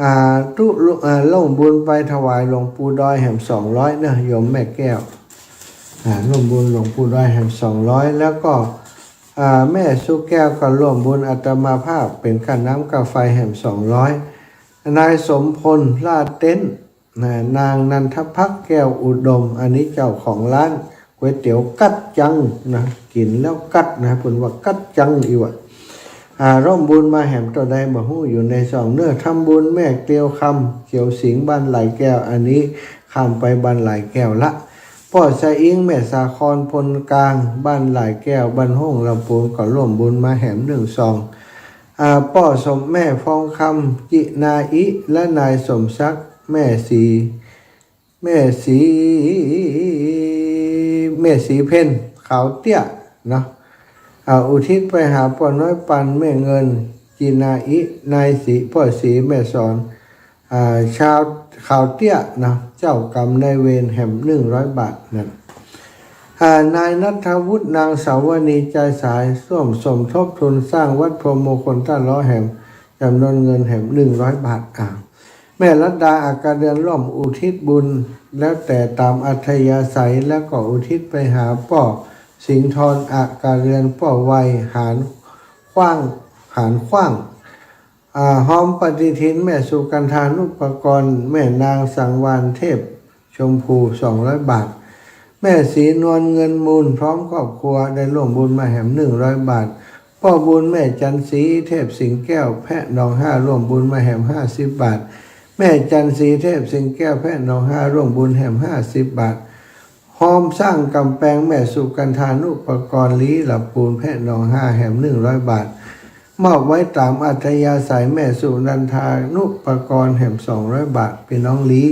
อ่า ตุ อ่า ร่วมบุญไปถวายหลวงปู่ดอยแหมสองร้อยเนาะ โยมแม่แก้ว อ่า ร่วมบุญหลวงปู่ดอยแหมสองร้อย แล้วก็ อ่า แม่สุขแก้วก็ร่วมบุญอาตมาภาพเป๋นค่าน้ำค่าไฟแหมสองร้อย นายสมพล ล่าเต็นท์ นะ นางนันทพักษ์ แก้วอุดม อันนี้เจ้าของร้านก๋วยเตี๋ยวกั๊ดจังนะ กิ๋นแล้วกั๊ดนะ เปิ้นว่ากั๊ดจังอีหว่า อ่า ร่วมบุญมาแหมเต้าใดบ่ฮู้ อยู่ในซองเน้อ ทำบุญแม่เตียวคำ เขียวสิงห์ บ้านหลายแก้ว อันนี้ข้ามไปบ้านหลายแก้วละ ป้อสะอิง แม่สาคร พลกลาง บ้านหลายแก้ว บ้านห้องลำปูน ก็ร่วมบุญมาแหมนึ่งซอง อ่า ป้อสม แม่ฟองคำ จินาอิ และนายสมศักดิ์ แม่ศรี แม่ศรี แม่ศรีเพ็ญ ขาวเตี้ย เนาะ อ่า อุทิศไปหาป้อน้อยปัน แม่เงิน จินาอิ นายศรี ป้อศรี แม่สอน อ่า ชาว ขาวเตี้ย เนาะ เจ้ากรรมนายเวรแหมนึ่งร้อยบาทนั่น อ่า นายณัฐวุฒิ นางสาวนี ใจสาย ร่วมสมทบทุนสร้างวัดพรหมมงคลต้านล้อแหม จำนวนเงินแหมนึ่งร้อยบาท อ่า แม่รัตดา อักกาเดือน ร่วมอุทิศบุญ แล้วแต่ตามอัธยาศัย แล้วก็อุทิศไปหาป้อสิงห์ทร อักกาเดือน ป้อไว หานขว้าง หานขว้าง อ่า ฮอมปฏิทิน แม่สุกันธานุปกรณ์ แม่นางสังวาล เทพชมพู สองร้อยบาท แม่ศรีนวล เงินมูล พร้อมครอบครัว ได้ร่วมบุญมาแหมนึ่งร้อยบาท ป้อบุญ แม่จันทร์ศรี เทพสิงแก้ว แพะหนองห้า ร่วมบุญมาแหมห้าสิบบาท แม่จันทร์ศรี เทพสิงแก้ว แพะหนองห้า ร่วมบุญแหมห้าสิบบาท ฮอมสร้างก๋ำแปง แม่สุกันธานุปกรณ์ ลีหลับปูน แพะหนองห้า แหมนึ่งร้อยบาท มอบไว้ต๋ามอัธยาศัย แม่สุนันทานุปกรณ์ แหมสองร้อยบาท ปี้น้องลี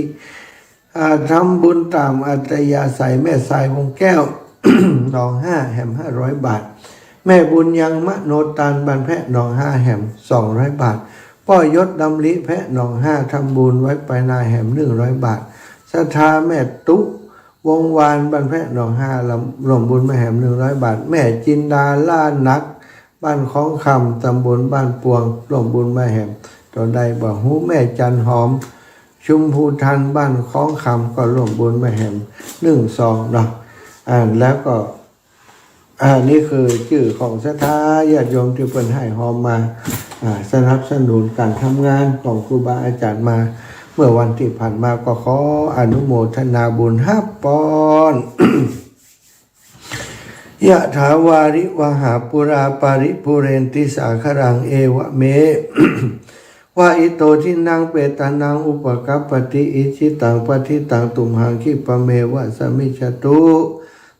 อ่า ทำบุญต๋ามอัธยาศัย แม่ทรายวงแก้ว หนองห้า แหมห้าร้อยบาท แม่บุญยัง มโนตาน บ้านแพะหนองห้า แหมสองร้อยบาท ป้อยศดำริ แพะหนองห้า ทำบุญไว้ไปนาแหมนึ่งร้อยบาท ศรัทธา แม่ตุ๊ วงศ์วาน บ้านแพะหนองห้า ร่วมบุญมาแหมนึ่งร้อยบาท แม่จินดา ล่านัก บ้านคลองคำ ตำบลบ้านปวง ร่วมบุญมาแหมเต้าใดบ่ฮู้ แม่จันหอม ชุมภูทัน บ้านคลองคำ ก็ร่วมบุญมาแหมนึ่งซองเนาะ อ่า แล้วก็ อ่า นี่คือจื้อของศรัทธาญาติโยมตี้เปิ้นให้ฮอมมา อ่า สนับสนุนก๋านทำงานของครูบาอาจ๋ารย์มา เมื่อวันตี้ผ่านมา ก็ขออนุโมทนาบุญฮับปอน ยะถาวาริวหาปูราปาริปูเรนติสาคารัง เอวะเม วะอิโต ทินนัง เปตานัง อุปะกัปปติ อิจฉิตัง ปัตถิตัง ตุมหัง ขิปปะเมวะ สะมิชฌะตุ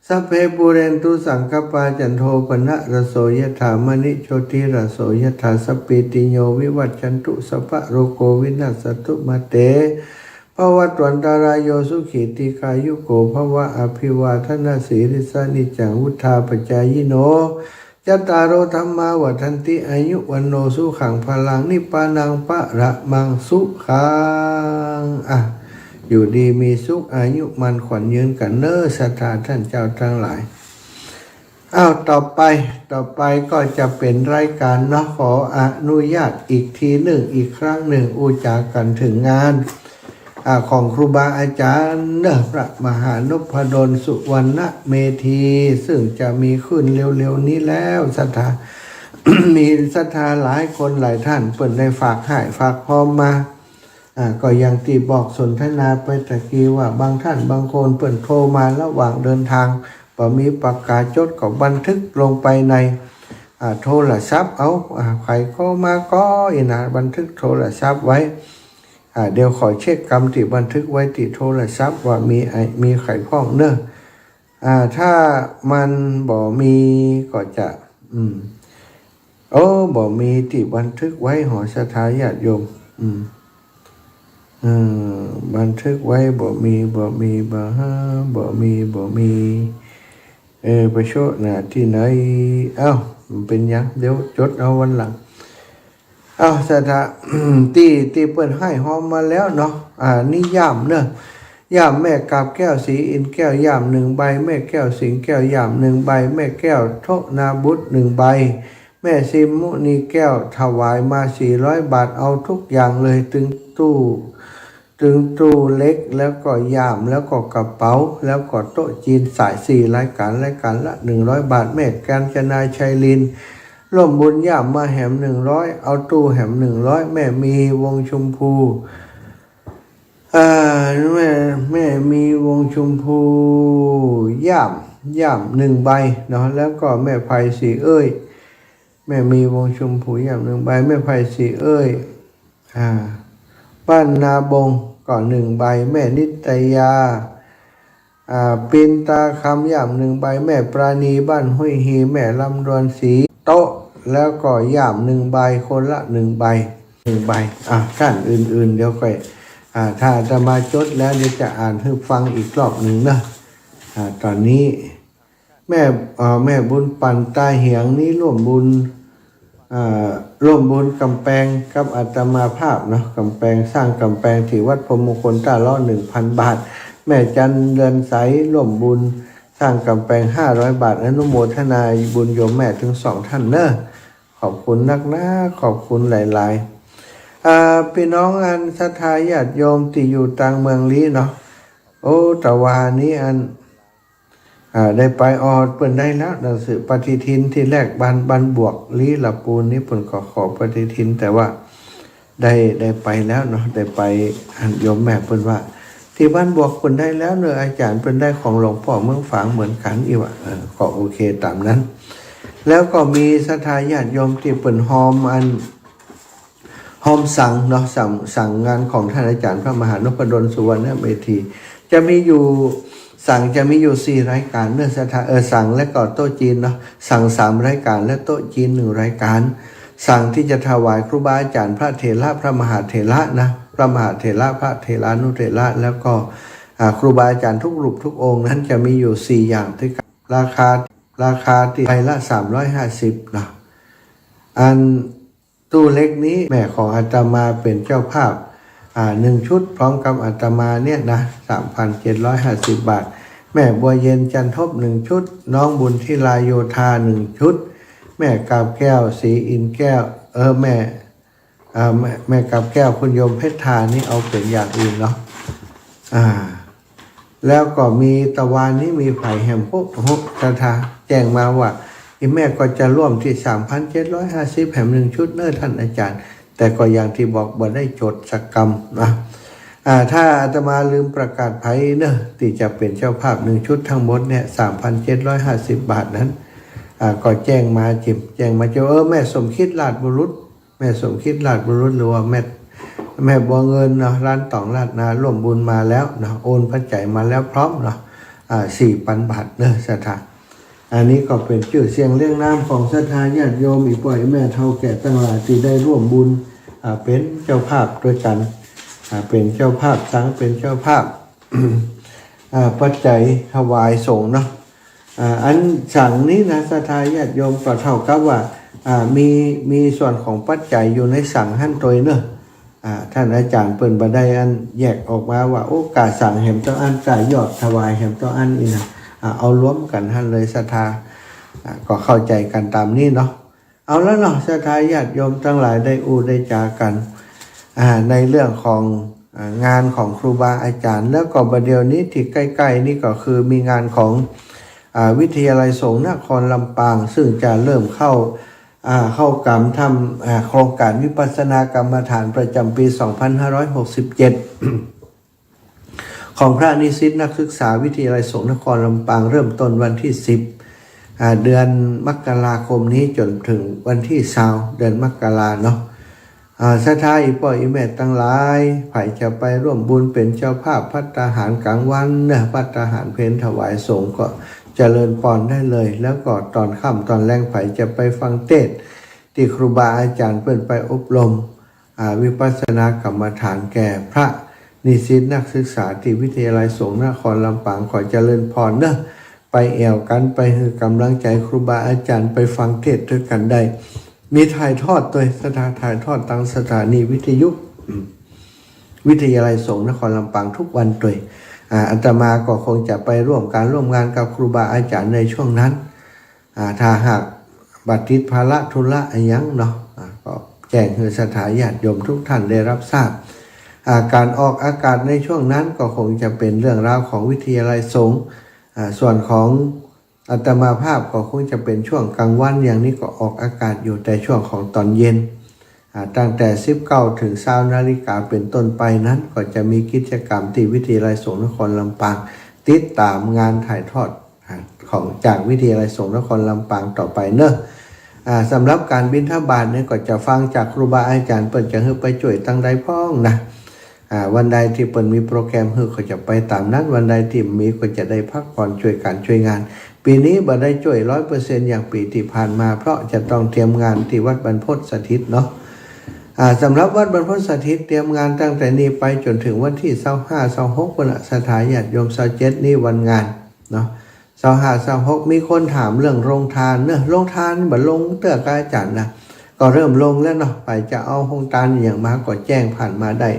สัพเพ ปูเรนตุ สังกัปปา จันโท ปะนะระโส ยะถา มะณิ โชติระโส ยะถา สัพพีติโย วิวัชชันตุ สัพพะโรโค วินัสสะตุ มาเต ภะวัตวันตะราโย สุขี ทีฆายุโก ภะวะ อะภิวาทะนะสีลิสสะ นิจจัง วุฑฒาปะจายิโน จัตตาโร ธัมมา วัฑฒันติ อายุ วัณโณ สุขัง พะลัง นิปปานัง ปะระมัง สุขัง อ่ะ อยู่ดีมีสุข อายุมั่นขวัญยืนกั๋นเน้อ ศรัทธาต้านเจ้าตังหลาย อ้าว ต่อไป ต่อไปก็จะเป๋นรายก๋านเนาะ ขออนุญาตอีกทีนึ่ง อีกครั้งนึ่ง อู้จ๋ากั๋นเถิงงาน อ่า ของครูบาอาจ๋ารย์เนาะ พระมหานพดล สุวรรณเมธี ซึ่งจะมีขึ้นเร็วๆ นี้แล้ว ศรัทธา มีศรัทธาหลายคนหลายต้าน เปิ้นได้ฝากให้ฝากฮอมมา อ่า ก็อย่างตี้บอกสนทนาไปตะกี้ว่า บางต้านบางคนเปิ้นโทรมาระหว่างเดินตาง บ่มีปากก๋าจด ก็บันทึกลงไปใน อ่า โทรศัพท์เอา อ่า ใผโทรมาก็อี้นะ บันทึกโทรศัพท์ไว้ อ่า เดี๋ยวขอเช็คกำตี้บันทึกไว้ตี้โทรศัพท์ว่ามีไอ้ มีใผพ่องเน้อ อ่า ถ้ามันบ่มีก็จะ อืม โอ้ บ่มีตี้บันทึกไว้หอ ศรัทธาญาติโยม อืม เออ บันทึกไว้บ่มี บ่มี บ่ฮะ บ่มี บ่มี เออ ไปโชะหน้าตี้ไหน เอ้า บ่เป๋นหยัง เดี๋ยวจดเอาวันหลัง เอ้า ศรัทธา ตี้ ตี้เปิ้นให้ฮอมมาแล้วเนาะ อ่า นี่ย่ามเนาะ ย่ามแม่กาบแก้ว ศรีอินทร์แก้ว ย่ามนึ่งใบ แม่แก้วสิงห์แก้ว ย่ามนึ่งใบ แม่แก้วธนาบุตร นึ่งใบ แม่ซิมมุนีแก้ว ถวายมาสี่ร้อยบาท เอาทุกอย่างเลย ตึงตู้ ตึงตู้เหล็ก แล้วก็ย่าม แล้วก็กระเป๋า แล้วก็โต๊ะจีนสาย สี่รายก๋าน รายก๋านละหนึ่งร้อยบาท แม่กาญจนา ชัยลิน ร่วมบุญย่ามมาแหมหนึ่งร้อย เอาตู้แหมหนึ่งร้อย แม่มี วงศ์ชมพู อ่า แม่ แม่มี วงศ์ชมพู ย่าม ย่ามหนึ่งใบเนาะ แล้วก็แม่ไพศรีเอ้ย แม่มีวงศ์ชมพูหยาบหนึ่งใบ แม่ไพศรีเอ้ย อ่า บ้านนาบงก็หนึ่งใบ แม่นิตยา อ่า ปินตาคำหยาบหนึ่งใบ แม่ปราณีบ้านห้วยฮี แม่ลำดวนสีโต๊ะ แล้วก็หยาบหนึ่งใบ คนละหนึ่งใบ หนึ่งใบ อ่า ท่านอื่นๆ เดี๋ยวค่อย อ่า ถ้าอาตมาจดแล้วเดี๋ยวจะอ่านหื้อฟังอีกรอบหนึ่งเนอะ อ่า ตอนนี้ แม่ เอ่อ แม่บุญปั่นตาเหียงนี้ร่วมบุญ เอ่อ ร่วมบุญกำแปงกับอาตมาภาพเนาะ กำแปง สร้างกำแปงที่วัดพรหมมงคลต้าเลาะ หนึ่งพันบาท แม่จันเรือนใสร่วมบุญสร้างกำแปง ห้าร้อยบาท อนุโมทนาบุญโยมแม่ทั้งสองท่านเนอะ ขอบคุณนักนะ ขอบคุณหลายๆ อ่า ปี้น้องอันศรัทธาญาติโยมตี้อยู่ต่างเมืองลี้เนาะ โอ้ ตะวานี้อัน อ่า ได้ไป อ๋อ เปิ้นได้แล้ว หนังสือปฏิทินตี้แรก บ้าน บ้านบวกลี้ละปูนนี้ เปิ้นก็ขอปฏิทิน แต่ว่าได้ ได้ไปแล้วเนาะ ได้ไป อันโยมแม่เปิ้นว่า ตี้บ้านบวกเปิ้นได้แล้วเนอะ อาจ๋ารย์เปิ้นได้ของหลวงป้อเมืองฝางเหมือนกั๋น อี้วะ เออ ก็โอเคต๋ามนั้น แล้วก็มีศรัทธาญาติโยมตี้เปิ้นฮอมอัน ฮอมสังเนาะ สัง สังงานของท่านอาจ๋ารย์พระมหานพดลสุวรรณเมธี จะมีอยู่ สังจะมีอยู่สี่รายก๋านเนอะศรัทธา เออ สังและก็โต๊ะจีนเนาะ สังสามรายก๋านและโต๊ะจีนหนึ่งรายก๋าน สังตี้จะถวายครูบาอาจ๋ารย์พระเถระพระมหาเถระนะ พระมหาเถระพระเถรานุเถระ แล้วก็ อ่า ครูบาอาจ๋ารย์ทุกรูปทุกองค์นั้นจะมีอยู่สี่อย่างด้วยกั๋น ราคา ราคาตี้ใบละสามร้อยห้าสิบเนาะ อัน ตู้เล็กนี้แม่ของอาตมาเป๋นเจ้าภาพ อ่า หนึ่งชุด พร้อมกับอาตมาเนี่ยนะ สามพันเจ็ดร้อยห้าสิบบาท แม่บัวเย็นจันทบหนึ่งชุด น้องบุญทิลาโยธาหนึ่งชุด แม่กาบแก้วศรีอินแก้ว เออ แม่ อ่า แม่ แม่กาบแก้ว คุณโยมเพชรทานี่เอาเป๋นอย่างอื่นเนาะ อ่า แล้วก็มีตะวานี้มีใผแหม โฮะ โฮะ ศรัทธาแจ้งมาว่า อี่แม่ก็จะร่วมตี้สามพันเจ็ดร้อยห้าสิบแหมหนึ่งชุดเน้อท่านอาจ๋ารย์ แต่ก็อย่างตี้บอกบ่ได้จดสักกำนะ อ่า ถ้าอาตมาลืมประกาศใผเน้อ ตี้จะเป๋นเจ้าภาพหนึ่งชุด ทั้งหมดเนี่ย สามพันเจ็ดร้อยห้าสิบบาทนั้น อ่า ก็แจ้งมาจิม แจ้งมาจิม เออ แม่สมคิดราชบุรุษ แม่สมคิดราชบุรุษ หรือว่าแม่ แม่บัวเงินเนาะ ร้านต๋องราชนา ร่วมบุญมาแล้วเนาะ โอนปัจจัยมาแล้วพร้อมเนาะ อ่า สี่ปันบาทเน้อศรัทธา อันนี้ก็เป๋นจื้อเสียงเรียงนามของศรัทธาญาติโยม อี่ป้ออี่แม่เฒ่าแก่ตังหลายตี้ได้ร่วมบุญ อ่า เป๋นเจ้าภาพตวยกั๋น อ่า เป๋นเจ้าภาพสัง เป๋นเจ้าภาพ อ่า ปัจจัยถวายสงฆ์เนาะ อ่า อันสังนี้นะ ศรัทธาญาติโยม ก็เต้ากับว่า อ่า มี มีส่วนของปัจจัยอยู่ในสังหั้นตวยเน้อ อ่า ท่านอาจ๋ารย์เปิ้นบ่ได้อันแยกออกมาว่า โอ้ ก้าสังแหมเต้าอั้น ก้ายอดถวายแหมเต้าอั้นนี่นะ อ่า เอารวมกั๋นหั้นเลยศรัทธา อ่า ก็เข้าใจ๋กั๋นต๋ามนี้เนาะ เอาละเนาะ ศรัทธาญาติโยมตังหลายได้อู้ได้จ๋ากั๋น อ่า ในเรื่องของ อ่า งานของครูบาอาจ๋ารย์ แล้วก็บ่าเดี่ยวนี้ตี้ใก้ๆ นี่ก็คือมีงานของ อ่า วิทยาลัยสงฆ์นครลำปาง ซึ่งจะเริ่มเข้า อ่า เข้ากรรมทำ อ่า โครงก๋านวิปัสสนากรรมฐานประจ๋ำปี๋สองพันห้าร้อยหกสิบเจ็ด ของพระนิสิตนักศึกษาวิทยาลัยสงฆ์นครลำปาง เริ่มต้นวันตี้สิบ อ่า เดือนมกราคมนี้จ๋นเถิงวันตี้ซาว เดือนมกราเนาะ อ่า ศรัทธาอี่ป้ออี่แม่ตังหลาย ใผจะไปร่วมบุญเป๋นเจ้าภาพภัตตาหารก๋างวันเนาะ ภัตตาหารเพลถวายสงฆ์ก็เจริญปอนได้เลย แล้วก็ต๋อนค่ำต๋อนแลงใผจะไปฟังเทศน์ตี้ครูบาอาจ๋ารย์เปิ้นไปอบรม อ่า วิปัสสนากรรมฐานแก่พระนิสิตนักศึกษาตี้วิทยาลัยสงฆ์นครลำปาง ขอเจริญปอนเนาะ ไปแอ่วกั๋น ไปหื้อก๋ำลังใจ๋ครูบาอาจ๋ารย์ ไปฟังเทศน์ตวยกั๋นได้ มีถ่ายทอดตวยศรัทธา ถ่ายทอดตางสถานีวิทยุ อืม วิทยาลัยสงฆ์นครลำปางทุกวันตวย อ่า อาตมาก็คงจะไปร่วมก๋านร่วมงานกับครูบาอาจ๋ารย์ในช่วงนั้น อ่า ถ้าหากบ่ติดภาระธุระอะหยังเนาะ อ่า ก็แจ้งหื้อศรัทธาญาติโยมทุกท่านได้รับทราบ อ่า ก๋านออกอากาศในช่วงนั้นก็คงจะเป๋นเรื่องราวของวิทยาลัยสงฆ์ อ่า ส่วนของอาตมาภาพก็คงจะเป๋นช่วงก๋างวัน อย่างนี้ก็ออกอากาศอยู่แต่ช่วงของต๋อนเย็น อ่า ตั้งแต่สิบเก้าเถิงซาวนาฬิกาเป๋นต้นไปนั้น ก็จะมีกิจกรรมตี้วิทยาลัยสงฆ์นครลำปาง ติดต๋ามงานถ่ายทอด อ่า ของ จากวิทยาลัยสงฆ์นครลำปางต่อไปเนาะ อ่า สำหรับก๋านบิณฑบาตเนี่ยก็จะฟังจากครูบาอาจ๋ารย์ เปิ้นจะหื้อไปจ้วยตังใดพ่องนะ อ่า วันใดตี้เปิ้นมีโปรแกรมหื้อก็จะไปต๋ามนั้น วันใดตี้บ่มีก็จะได้พักผ่อนจ้วยก๋านจ้วยงาน ปี๋นี้บ่ได้จ้วยร้อยเปอร์เซ็นต์อย่างปี๋ตี้ผ่านมา เพราะจะต้องเตรียมงานตี้วัดบรรพตสถิตเนาะ อ่า สำหรับวัดบรรพตสถิตเตรียมงานตั้งแต่นี้ไปจ๋นเถิงวันตี้ซาวห้า ซาวหก ปู้นละ ศรัทธาญาติโยม ซาวเจ็ดนี้วันงานเนาะ ซาวห้า ซาวหก มีคนถามเรื่องโฮงตานเนาะ โฮงตานบ่ลงเตื้อ อาจ๋ารย์นะ ก็เริ่มลงแล้วเนาะ ใผจะเอาโฮงตานอะหยังมาก็แจ้งผ่านมาได้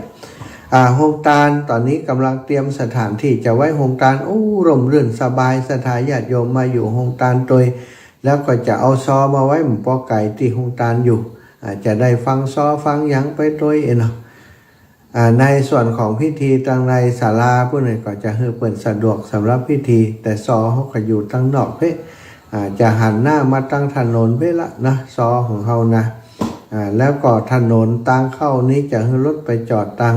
อ่า โฮงตานต๋อนนี้ก่ำลังเตรียมสถานตี้จะไว้โฮงตาน โอ้ ร่มรื่นสบาย ศรัทธาญาติโยมมาอยู่โฮงตานตวย แล้วก็จะเอาซอมาไว้บ่ปอไก๋ตี้โฮงตานอยู่ อ่า จะได้ฟังซอฟังหยังไปตวยเนาะ อ่า ในส่วนของพิธีตังในศาลาปู้นนี่ก็จะหื้อเปิ้นสะดวกสำหรับพิธี แต่ซอเฮาก็อยู่ตังนอกเป๊ะ อ่า จะหันหน้ามาตังถนนเป๊ะละนะ ซอของเฮานะ อ่า แล้วก็ถนนตางเข้านี้จะหื้อรถไปจอดตัง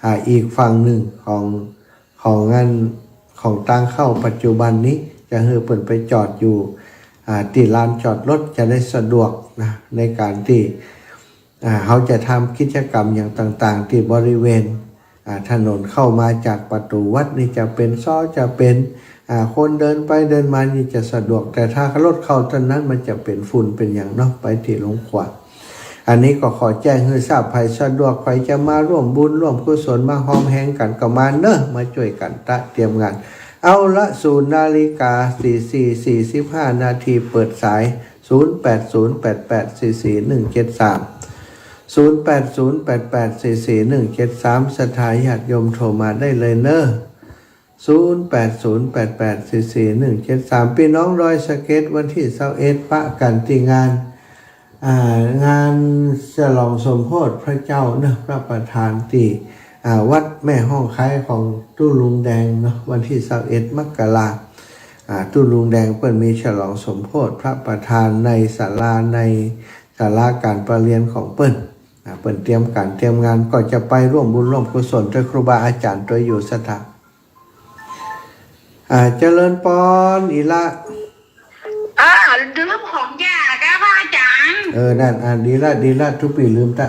อ่า อีกฝั่งนึ่งของ ของอัน ของตางเข้าปัจจุบันนี้ จะหื้อเปิ้นไปจอดอยู่ อ่า ตี้ลานจอดรถจะได้สะดวกนะ ในก๋านตี้ อ่า เฮาจะทำกิจกรรมอย่างต่างๆ ตี้บริเวณ อ่า ถนนเข้ามาจากประตู๋วัดนี่จะเป๋นซอ จะเป๋น อ่า คนเดินไปเดินมานี่จะสะดวก แต่ถ้ารถเข้าตางนั้นมันจะเป๋นฝุ่นเป๋นหยังเนาะ ไปตี้โฮงครัว อันนี้ก็ขอแจ้งหื้อทราบ ใผสะดวก ใผจะมาร่วมบุญร่วมกุศล มาฮอมแฮงกั๋นก็มาเนาะ มาจ้วยกั๋นตะเตรียมงาน เอาละ ศูนย์นาฬิกา สี่สิบห้านาที เปิดสาย ศูนย์แปดศูนย์แปดแปดสี่สี่หนึ่งเจ็ดสาม ศูนย์แปดศูนย์แปดแปดสี่สี่หนึ่งเจ็ดสาม ศรัทธาญาติโยมโทรมาได้เลยเนาะ ศูนย์แปดศูนย์แปดแปดสี่สี่หนึ่งเจ็ดสาม ปี้น้องดอยสะเก็ด วันตี้ซาวเอ็ด ปะกั๋นตี้งาน อ่า งานฉลองสมโภชพระเจ้าเนาะ พระประธานตี้ อ่า วัดแม่ฮ่องไคร้ของตุ๊ลุงแดงเนาะ วันตี้ซาวเอ็ด มกรา อ่า ตุ๊ลุงแดงเปิ้นมีฉลองสมโภชพระประธานในศาลา ในศาลาก๋านประเรียนของเปิ้น อ่า เปิ้นเตรียมก๋านเตรียมงาน ก็จะไปร่วมบุญร่วมกุศลตวยครูบาอาจ๋ารย์ตวยอยู่ ศรัทธา อ่า เจริญปอน อีละ เออ ลืมของหย่าก้า พระอาจ๋ารย์ เออ นั่น อ่า ดีละ ดีละ ตุ๊ปี้ลืมตะ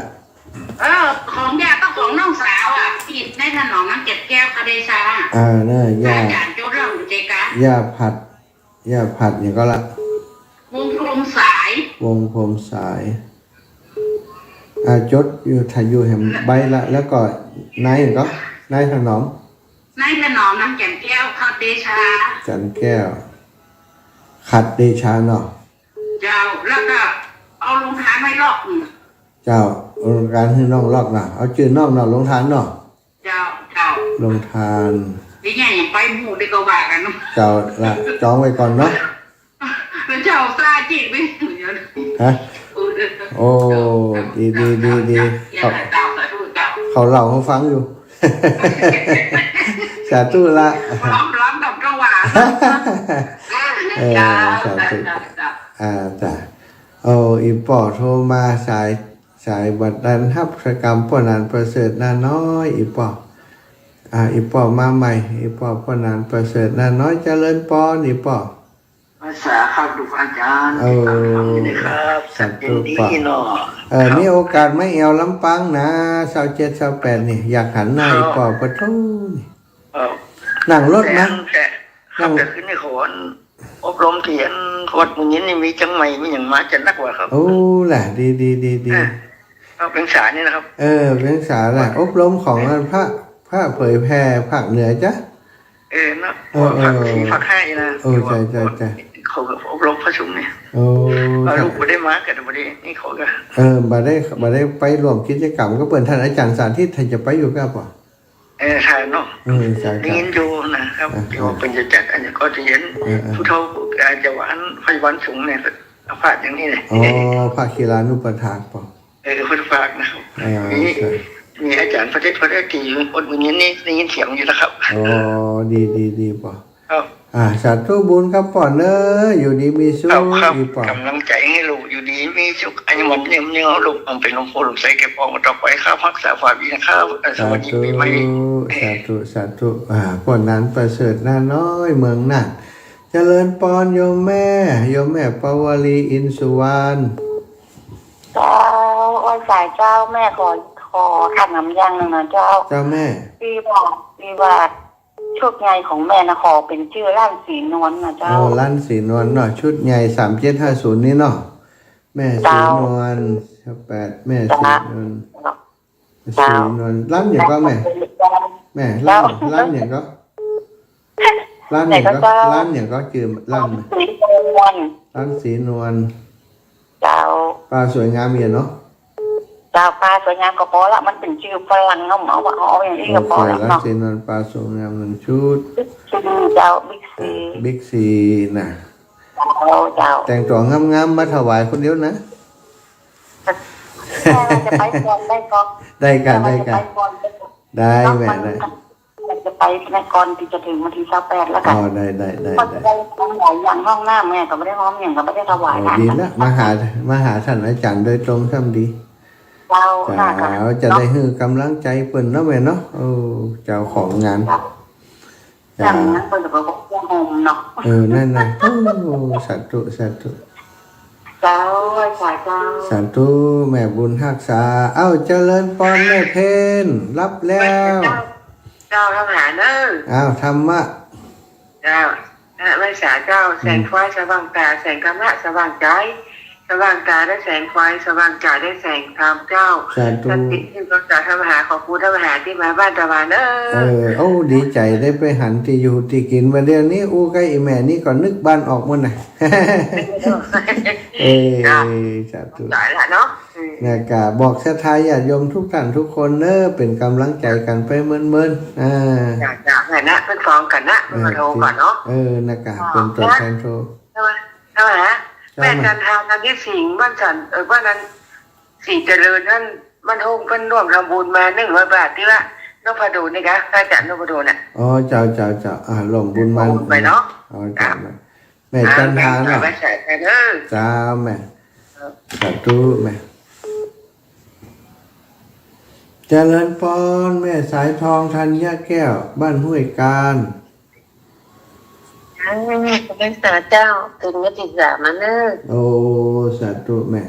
เออ ของหย่ากับของน้องสาวอะ ตี้นายถนอม นางแก่นแก้ว ขอเดชะ อ่า เนาะ หย่า อาจ๋ารย์จดแล้วเจ๊กะ หย่าผัด หย่าผัดหยังก่อละ วงศ์พรหมสาย วงศ์พรหมสาย อ่า จดอยู่ ถ่ายอยู่แหมใบละ แล้วก็นายหยังก่อ นายถนอม นายถนอม นางแก่นแก้ว ขอเดชะ แก่นแก้ว ขอเดชะเนาะ เจ้า แล้วก็เอาโฮงตานไว้ลอกนึ่ง เจ้า โฮงตานหื้อน้องลอกนะ เอาจื้อน้องเนาะ โฮงตานเนาะ เจ้า เจ้า โฮงตาน นี่ไง ยังไปหมู่ได้ก็ว่ากั๋นเนาะ เจ้าละ จองไว้ก่อนเนาะ แล้วเจ้าซาจิตไป ฮะ เออ โอ้ ดี ดี ดี ดี เจ้า เจ้า สาธุ เจ้า เขาเล่าหื้อฟังอยู่ สาธุละ ร้อง ร้องกับจังหวะ เออ เจ้า สาธุ เจ้า เจ้า อ่า จ้ะ โอ้ อี่ป้อโทรมาสาย สายบ่ตันฮับ สะกำป้อหนานประเสริฐนาน้อย อี่ป้อ อ่า อี่ป้อมาใหม่ อี่ป้อป้อหนานประเสริฐนาน้อย เจริญปอน อี่ป้อ ภาษาครับ ลูกอาจ๋ารย์ เออ ติดต๋ามฟังอยู่นะครับ สาธุ ยินดี ป้อ เนาะ เออ ครับ มีโอกาสมาแอ่วลำปางนะ ซาวเจ็ด ซาวแปด นี่ อยากหันหน้า ครับ อี่ป้อปะโธ่นี่ ครับ นั่งรถนะ แต่ นั่ง แต่ขึ้นนี่เขาอบรมตี้วัดหมู่เย็นนี่มีเจียงใหม่ มีหยังมาจะนักกว่าครับ โอ้ ล่ะ ดี ดี ดี ดี อ่ะ เอาเวียงสานี่นะครับ เออ เวียงสาล่ะ อบรมของอันพระ พระเผยแผ่ภาคเหนือจ้ะ เออ เนาะ เออ ภาคสี่ เออ ภาคห้านี่นะ เออ ใจ้ ใจ้ ใจ้ เขาก็อบรมประชุมเนี่ย โอ้ เอา ใจ้ ลูกบ่ได้มากั๋น บ่ได้ นี่เขาก็ เออ บ่ได้ บ่ได้ไปร่วมกิจกรรมกับเปิ้น ต้านอาจ๋ารย์สาธิต ต้านจะไปอยู่ก้าปะ เออ ใจ้เนาะ เออ ใจ้ ได้ยินอยู่นะครับ อ่า ตี้ว่าเปิ้นจะจัด อันนี้ก็จะเห็น เออ เออ ผู้เฒ่า อาจจะว่าอันไพวันสูงเนี่ย พระอย่างนี้เนี่ย อ๋อ พระคีลานุปัฏฐากปะ เออ พุทธภาคนะครับ อ่า มี ใจ้ มีอาจ๋ารย์พระเทพพระเทพที่อยู่วัดหมู่เย็นนี่ได้ยินเสียงอยู่นะครับ อ๋อ ดี ดี ดีปะ ครับ อ่า สาธุบุญครับป้อเนาะ อยู่ดีมีสุข ครับ ครับ ดีป้อ ก๋ำลังใจ๋หื้อลูกอยู่ดีมีสุข อายุหมันยืนยาว ลูกต้องเป๋นหลวงปู่หลวงใสแก่ป้อมาต่อไปครับ ฮักษาความดีนะครับ เออ สวัสดีปีใหม่ สาธุ สาธุ อ่า ป้อหนานประเสริฐนาน้อย เมืองน่าน เจริญปอนโยมแม่ โยมแม่ปาวลี อินสุวรรณ เจ้า ไหว้สาเจ้า แม่ขอ ขอถามนำอย่างนึ่งนะเจ้า เจ้าแม่ ตี้ว่า ตี้ว่า ชุดใหญ่ของแม่นะ ขอเป๋นจื้อหลานศรีนวลนะเจ้า อ๋อ หลานศรีนวลเนาะ ชุดใหญ่ สามเจ็ดห้าศูนย์ นี่เนาะ แม่ศรี เจ้า นวล แปด แม่ศรีนวล เจ้า ศรีนวล หลานหยังก็แม่ แม่ หลาน เจ้า หลานหยังก็ หลานหยังก็ ไหนก็เจ้า หลานหยังก็ จื้อหลาน ศรีนวล หลานศรีนวล เจ้า ปาสวยงามเนี่ยเนาะ เจ้า ปาสวยงามก็ปอละ มันเป๋นจื้อฝรั่งเนาะ เอาว่าเอาอย่างอี้ก็ปอละ โอเค หลาน เนาะ ศรีนวล ปาสวยงามหนึ่งชุด บิ๊กซี เจ้า บิ๊กซี เออ บิ๊กซีนะ เจ้า เจ้า แต่งตั๋วงามๆ มาถวายคนเดียวนะ แม่ว่าจะไปก่อนได้ก่อน ได้ก่อน แม่ว่าจะไปก่อนได้ก่อน ได้ก่อน ได้แม่ เนาะ มัน ได้ จะไปในก่อนตี้จะเถิงวันตี้ซาวแปดแล้วกั๋น อ๋อ ได้ ได้ ได้ ก็จะได้ของหลายอย่าง ห้องน้ำแม่ก็บ่ได้ห้องหยัง ก็บ่ได้ถวาย อ๋อ ทาน ดีละ มาหา มาหาต้านอาจ๋ารย์โดยตรงซ้ำดี เจ้า เจ้า น่าจะ จะได้หื้อก๋ำลังใจ๋เปิ้นเนาะแม่เนาะ โอ้ เจ้าของงาน เจ้า เจ้า อย่างนั้นเปิ้นก็บอกว่าโฮมเนาะ เออ นั่นน่ะ โอ้ สาธุ สาธุ เจ้า สาธุ เจ้า สาธุ แม่บุญฮักษา เอ้า เจริญปอนแม่เพ็ญ รับแล้ว เจ้า เจ้า ธรรมะเน่อ อ้าว ธรรมะ เจ้า พระไหว้สาเจ้า อืม แสงไฟสว่างต๋า แสงธรรมะสว่างใจ๋ สว่างต๋าได้แสงไฟ สว่างใจ๋ได้แสงธรรมเจ้า สาธุ ศักดิ์สิทธิ์ยิ่งกว่าเจ้าธรรมหา ขอบคุณธรรมหาตี้มาบ้านตะวันเน่อ เออ โอ้ ดีใจ๋ได้ไปหันตี้อยู่ตี้กิ๋น บ่าเดี่ยวนี้อู้ใก้อี่แม่นี่ก็นึกบ้านออกหมดนะ เออ เจ้า สาธุ จ๋าละเนาะ อืม นะกะ บอกศรัทธาญาติโยมทุกท่านทุกคนเน่อ เป๋นก๋ำลังใจ๋กั๋นไปเมินๆ อ่า จ้ะ จ้ะ นั่นนะ เปิ้นฟ้องกั๋นนะ เปิ้นมาโทรก่อนเนาะ เออ นะกะ อ๋อ เป๋นตั๋วแทนโทร เจ้า เจ้าหา เจ้า แม่จันทา จันทร์ศรีสิงห์ บ้านสัน เออ บ้านนั้น ศรีเจริญนั่น บ้านโฮง เปิ้นร่วมทำบุญมาหนึ่งร้อยบาทตี้ว่านพดลนี่กะ พระอาจ๋ารย์นพดลน่ะ อ๋อ เจ้า เจ้า เจ้า อ่า ร่วมบุญมา ร่วมบุญไปเนาะ อ๋อ เจ้า แม่จันทาเนาะ อ่า แม่จันทา เจ้าแม่ เออ สาธุแม่ เจริญปอน แม่สายทอง ธัญญาแก้ว บ้านห้วยกาญ เออ ขอบคุณสาเจ้า เถิงวันตี้สามมาเน่อ โอ้ สาธุแม่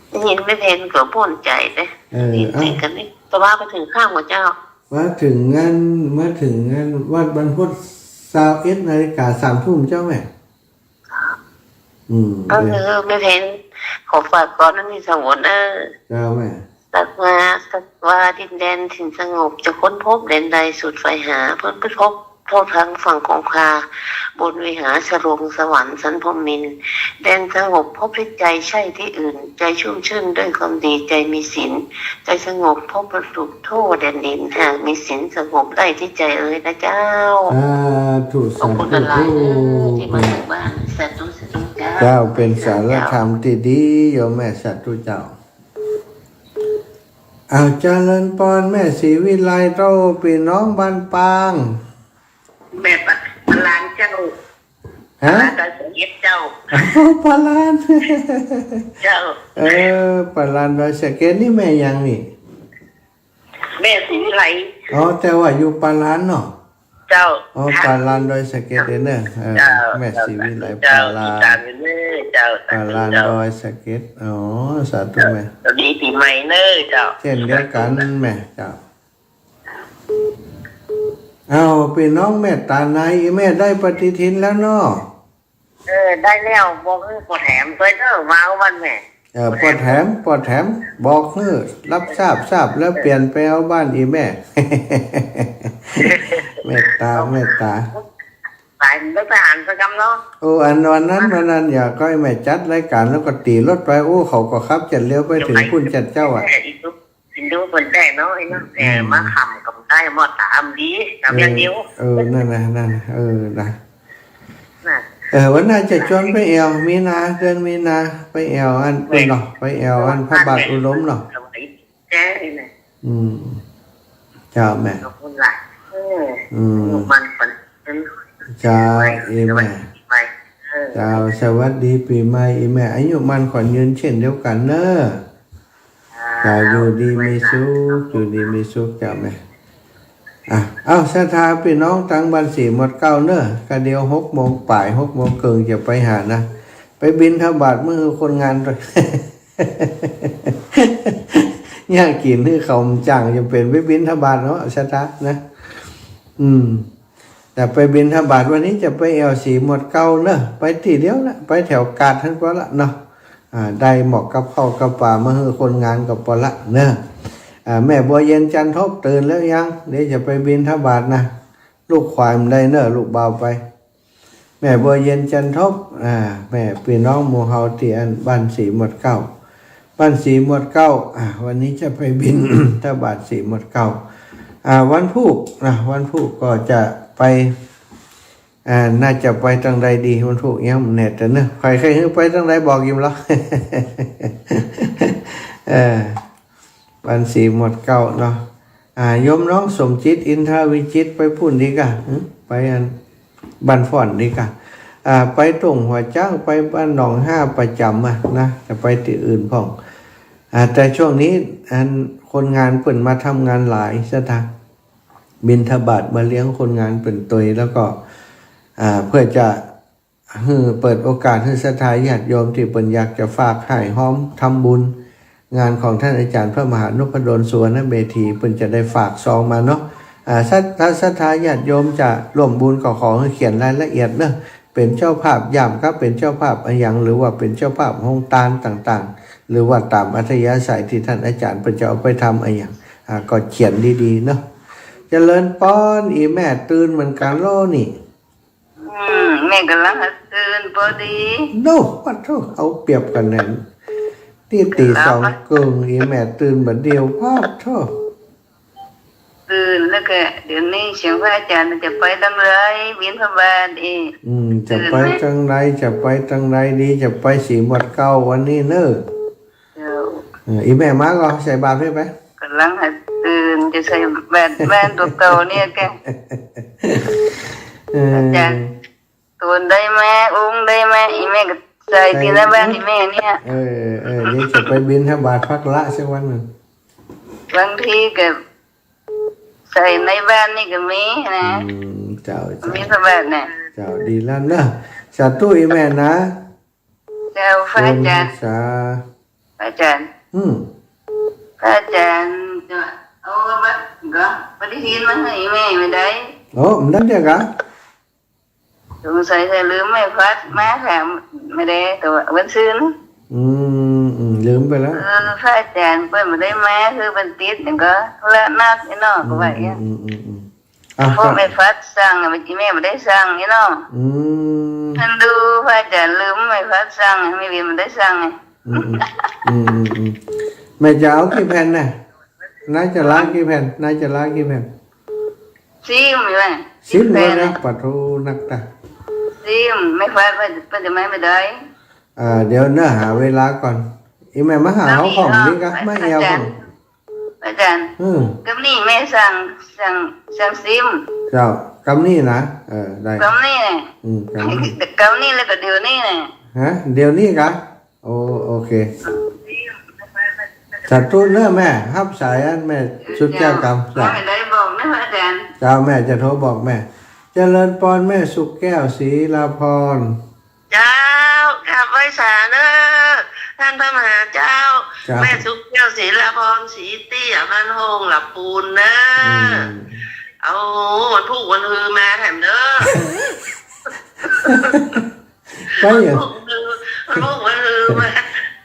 ได้ยินแม่เพ็ญก็ปู้นใจ๋เน่อ เออ ได้ยินเสียงกั๋นนี่ เอ้า แต่ว่าไปเถิงข้างหัวเจ้า มาเถิงงาน มาเถิงงานวัดบรรพต ซาวเอ็ดนาฬิกา สามทุ่มเจ้าแม่ อืม เออ เดี๋ยว แม่เพ็ญ ขอฝากกลอนนั้นตี้สงวนเน่อ เจ้าแม่ สักว่า สักว่าดินแดนถิ่นสงบ จะค้นพบแดนใดสุดใฝ่หา เพื่อไปพบทั่วทั้งฝั่งคงคา บนวิหารสรวงสวรรค์สันพรหมมินทร์ แดนสงบพบที่ใจ๋ใช่ตี้อื่น ใจ๋ชุ่มชื่นด้วยความดี ใจ๋มีศีล ใจ๋สงบพบประสุขทั่วแดนดิน หากมีศีลสงบได้ตี้ใจ๋เอยนะเจ้า สาธุ ขอบคุณ สาธุ หลายๆ เน่อ ตี้มาเถิงบ้าน สาธุ สาธุเจ้า เจ้า เป๋นสารธรรมตี้ดี โยมแม่ สาธุเจ้า อ้าว เจริญปอน แม่ศรีวิไล เต้าปี้น้องบ้านปาง แม่ปะ ปาลานเจ้า ฮะ ปาลานดอยสะเก็ดเจ้า ปาลาน เจ้า เออ ปาลานดอยสะเก็ด นี่แม่หยังนี่ แม่ศรีวิไล อ๋อ แต่ว่าอยู่ปาลานเนาะ เจ้า อ๋อ ปาลานดอยสะเก็ดเน่อ เออ เจ้า แม่ศรีวิไล เจ้า ปาลาน ติดต๋ามอยู่เน่อ เจ้า ปาลานดอยสะเก็ด อ๋อ สาธุแม่ สวัสดีปี๋ใหม่เน่อเจ้า เช่นเดียวกั๋นแม่ เจ้า เอ้า ปี้น้องแม่ต๋าไน แม่ได้ปฏิทินแล้วเนาะ เออ ได้แล้ว บอกหื้อป้อแถมตวยเน่อ มาเอาบ้านแม่ เออ ป้อแถม ป้อแถม บอกหื้อ รับทราบ ทราบแล้ว เปลี่ยนไปเอาบ้านอี่แม่ เมตต๋า เมตต๋า ไป ได้ไปอ่านสักกำเนาะ โอ้ อันวันนั้น วันนั้น อย่าก้อยแม่จัดรายก๋านแล้วก็ตี๋รถไป โอ้ เขาก็ขับจัดเร็วไปเถิงปุ้นจัดเจ้าอะ เออ อีกลูก กินดูเปิ้นได้เนาะ ไอ้เนาะ เออ อืม มาค่ำก็ได้ หม้อต๋าอำดี น้ำอย่างเดียว เออ เออ นั่นนะ นั่นนะ เออ นะ น่ะ เออ วันหน้าจะจวนไปแอ่ว มีนา เดือนมีนา ไปแอ่วอันปุ้นเนาะ ไปแอ่วอันพระบาทอุดมเนาะ แจ้งนี่นะ อืม เจ้าแม่ ขอบคุณหลาย เออ อืม อายุหมั้นขวัญยืน เจ้า เอแม่ สวัสดีปี๋ใหม่ เออ เจ้า สวัสดีปี๋ใหม่ เอแม่ อายุหมั้นขวัญยืนเช่นเดียวกั๋นเน่อ อ่า เจ้า อยู่ดีมีสุข อยู่ดีมีสุข เจ้าแม่ อ่ะ เอ้า ศรัทธาปี้น้องตังบ้านศรีหมวดเก๊าเน่อ กะเดี่ยวหกโมงป๋าย หกโมงเกิ่งจะไปหานะ ไปบิณฑบาตเมือคนงาน เนี่ยกิ๋นหื้อเขาจ๋าง จะเป๋นไปบิณฑบาตเนาะ ศรัทธานะ อืม แต่ไปบิณฑบาตวันนี้จะไปแอ่วศรีหมวดเก๊าเน่อ ไปตี้เดียวละ ไปแถวกาดหั้นก็ละเนาะ อ่า ได้หมอกกับข้าวกับป๋ามาหื้อคนงานก็ปอละเน่อ อ่า แม่บัวเย็นจันทบตื่นแล้วยัง เดี๋ยวจะไปบิณฑบาตนะ ลูกขวายบ่ได้เน่อ ลูกบ่าวไป แม่บัวเย็นจันทบ อ่า แม่ปี้น้องหมู่เฮาตี้อันบ้านศรีหมวดเก๊า บ้านศรีหมวดเก๊า อ่า วันนี้จะไปบิณฑบาตศรีหมวดเก๊า อ่า วันพูกนะ วันพูกก็จะไป อ่า น่าจะไปตังใดดี วันพูกยังบ่แน่ใจ๋เน่อ ใผใค่หื้อไปตังใดบอกหยิมลอ เออ บ้านศรีหมวดเก๊าเนาะ อ่า โยมน้องสมจิตอินทรวิจิตรไปปู๊นดีก่ะ หึ ไปอันบ้านฟ้อนดีก่ะ อ่า ไปตรงหัวจ๊าง ไปบ้านหนองห้าประจ๋ำอะนะ จะไปตี้อื่นพ่อง อ่า แต่ช่วงนี้อันคนงานเปิ้นมาทำงานหลาย ศรัทธา บิณฑบาตมาเลี้ยงคนงานเปิ้นตวย แล้วก็ อ่า เปื้อจะ หื้อเปิดโอกาสหื้อศรัทธาญาติโยมตี้เปิ้นอยากจะฝากฮ้ายฮ้อมทำบุญงานของต้านอาจ๋ารย์พระมหานพดล สุวรรณเมธี เปิ้นจะได้ฝากซองมาเนาะ อ่า ศรัท- ถ้าศรัทธาญาติโยมจะร่วมบุญก็ขอหื้อเขียนรายละเอียดเนาะ เป๋นเจ้าภาพย่ามก๊า เป๋นเจ้าภาพอะหยัง หรือว่าเป๋นเจ้าภาพโฮงตานต่างๆ หรือว่าต๋ามอัธยาศัยตี้ต้านอาจ๋ารย์เปิ้นจะเอาไปทำอะหยัง อ่า ก็เขียนดีๆ เนาะ เจริญปอน อี่แม่ตื่นเหมือนกั๋นลอนี่ อืม แม่ก่ำลังตื่นปอดี โน้ ปะโธ่ เอาเปรียบกั๋นแน่ ตี้ ตี้สองเกิ่ง อี่แม่ตื่นบ่าเดี่ยว ปะโธ่ ตื่นแล้วก็เดี๋ยวนี้เสียงพระอาจ๋ารย์จะไปตังใด บิณฑบาตอีก อืม จะไปตังใด จะไปตังใดดี จะไปศรีหมวดเก๊าวันนี้เน่อ เจ้า เออ อี่แม่มาก่อ ใส่บาตรหื้อไป ก่ำลังหื้อตื่นจะใส่บาตร บาตรตั๋วเก่าเนี่ยแก เออ อาจ๋ารย์ ตั๋วใดแม่ องค์ใดแม่ อี่แม่ก็ใส่ตี้หน้าบ้านอี่แม่เนี่ย เออ เออ เดี๋ยวจะไปบิณฑบาตพักละสักวันนึ่ง บางทีก็ใส่ในบ้านนี่ก็มีนะ อืม เจ้า เจ้า บิณฑบาตเนี่ย เจ้า ดีแล้วเนาะ สาธุอี่แม่นะ เจ้า พระอาจ๋ารย์ สา พระอาจ๋ารย์ อืม พระอาจ๋ารย์จะเอามา ก็ปฏิทินมาหื้อแม่บ่ได้ โอ้ บ่ได้เดี๋ยวกะ สงสัยจะลืมแม่พัดมาแถมบ่ได้ ตั๋ววันซืน อืม อืม ลืมไปแล้ว เออ พระอาจ๋ารย์เปิ้นบ่ได้มา คือเปิ้นติดหยังก็ธุระหนักนี่เนาะ ก็ว่าอย่างเงี้ย อืม อืม อืม อ่ะ เพราะแม่พัดสั่งอะ แม่บ่ได้สั่งนี่เนาะ อืม หันดูพระอาจ๋ารย์ลืมแม่พัดสั่ง แม่บิณบ่ได้สั่งไง อืม อืม อืม อืม อืม แม่จะเอากี่แผ่นน่ะ น้าจะล้างกี่แผ่น น้าจะล้างกี่แผ่น สิบแม่ สิบแผ่น แม่นะ ปะโธ่ นักตา สิบ แม่พัดเปิ้น เปิ้นจะมาบ่ได้ อ่า เดี๋ยวเน่อหาเวลาก่อน อี่แม่มาหาเฮาพ่องดีกะ มาแอ่วพ่อง อาจ๋ารย์ อืม กำนี้แม่สั่ง สั่ง สั่งสิบ เจ้า กำนี้นะ เออ ได้ กำนี้ อืม กำนี้ กำนี้แล้วก็เดี๋ยวนี้นะ ฮะ เดี๋ยวนี้กะ โอ้ โอเค สาธุเน่อแม่ ฮับสายอันแม่สุขแก้วกำ เจ้า เจ้า ไม่ได้บอกนะอาจ๋ารย์ เจ้า แม่จะโทรบอกแม่ เจริญปอนแม่สุขแก้วศรีลาพร เจ้า กราบไหว้สาเน่อ ต้านพระมหาเจ้า เจ้า แม่สุขแก้วศรีลาพร ศรีเตี้ย บ้านโฮงหลับปูนเน่อ อืม เอาวันพูกวันฮือมาแถมเน่อ ไปเหรอ วันพูกวันฮือ วันพูกวันฮือมา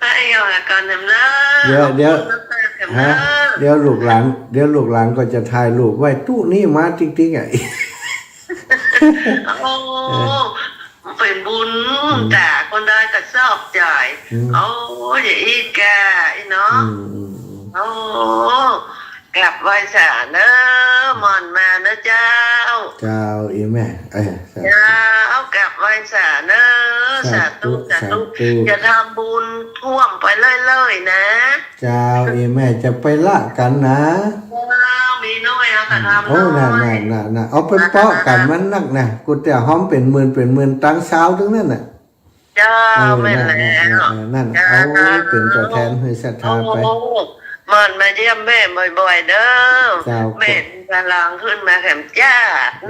ไปเอาก่อนแถมเน่อ เดี๋ยว เดี๋ยว ขอบคุณมากๆแถมเน่อ ฮะ เดี๋ยวลูกหลาน เดี๋ยวลูกหลานก็จะถ่ายรูปไว้ ตุ๊นี่มาติ๊กๆ อ่ะ โอ้ เออ เป๋นบุญ อืม จ้า คนใดก็ชอบจ่าย อืม โอ้ อย่าอี้ก้า อี้เนาะ อืม อืม อืม โอ้ กราบไหว้สาเน่อ หม่อนมาเน่อเจ้า เจ้า อี่แม่ เอ้ย สาธุ เจ้า กราบไหว้สาเน่อ สาธุ สาธุ สาธุ สาธุ อย่าทำบุญท่วมไปเรื่อยๆนะ เจ้า อี่แม่จะไปละกั๋นนะ เจ้า มีน้อยเอาแต่ทำน้อย โอ้ น่ะ น่ะ น่ะ น่ะ เอาไปเปาะกั๋นมันนักนะ กูแต่ฮ้อมเป๋นหมื่น เป๋นหมื่นตังค์ ซาวตึงนั้นน่ะ เจ้า เออ แม่นแล้ว นั่นน่ะ เออ เออ นั่น เจ้า เอาเป๋นตั๋วแทนหื้อศรัทธาไป โอ้ ม่อนมาเยี่ยมแม่บ่อยๆ เด้อ เจ้า แม่มีกำลังขึ้นมาแถมจ้า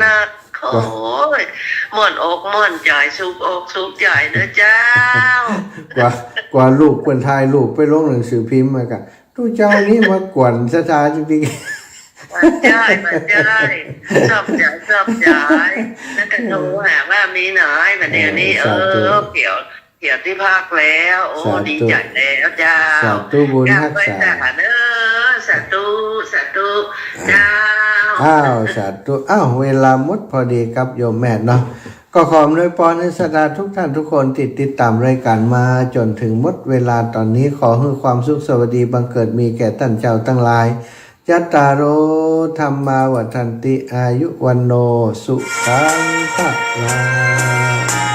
นะ กว่า โอ้ย ม่วนอกม่วนใจ๋ สุขอกสุขใจ๋เด้อเจ้า กว่า กว่าลูกเปิ้นถ่ายรูปไปลงหนังสือพิมพ์มาก่ะ ตุ๊เจ้านี้มากวนศรัทธาจริงๆ มันใจ้ มันใจ้ ชอบใจ๋ ชอบใจ๋ แล้วก็โทรหาว่ามีหน้อย บัดเดี๋ยวนี้ เออ สาธุ เออ เดี๋ยว เดี๋ยวตี้พักแล้ว โอ้ สาธุ ดีใจ๋แล้วเจ้า สาธุบุญ กราบไหว้ ฮักษา สาเด้อ สาธุ สาธุ เจ้า อ้าว สาธุ อ้าว เวลาหมดพอดีครับโยมแม่เนาะ ก็ขออำนวยพรให้ศรัทธาทุกท่านทุกคนที่ติดต๋ามรายก๋านมาจ๋นเถิงหมดเวลาต๋อนนี้ ขอหื้อความสุขสวัสดีบังเกิดมีแก่ต้านเจ้าตังหลาย จัตตาโร ธัมมา วัฑฒันติ อายุ วัณโณ สุขัง พะลัง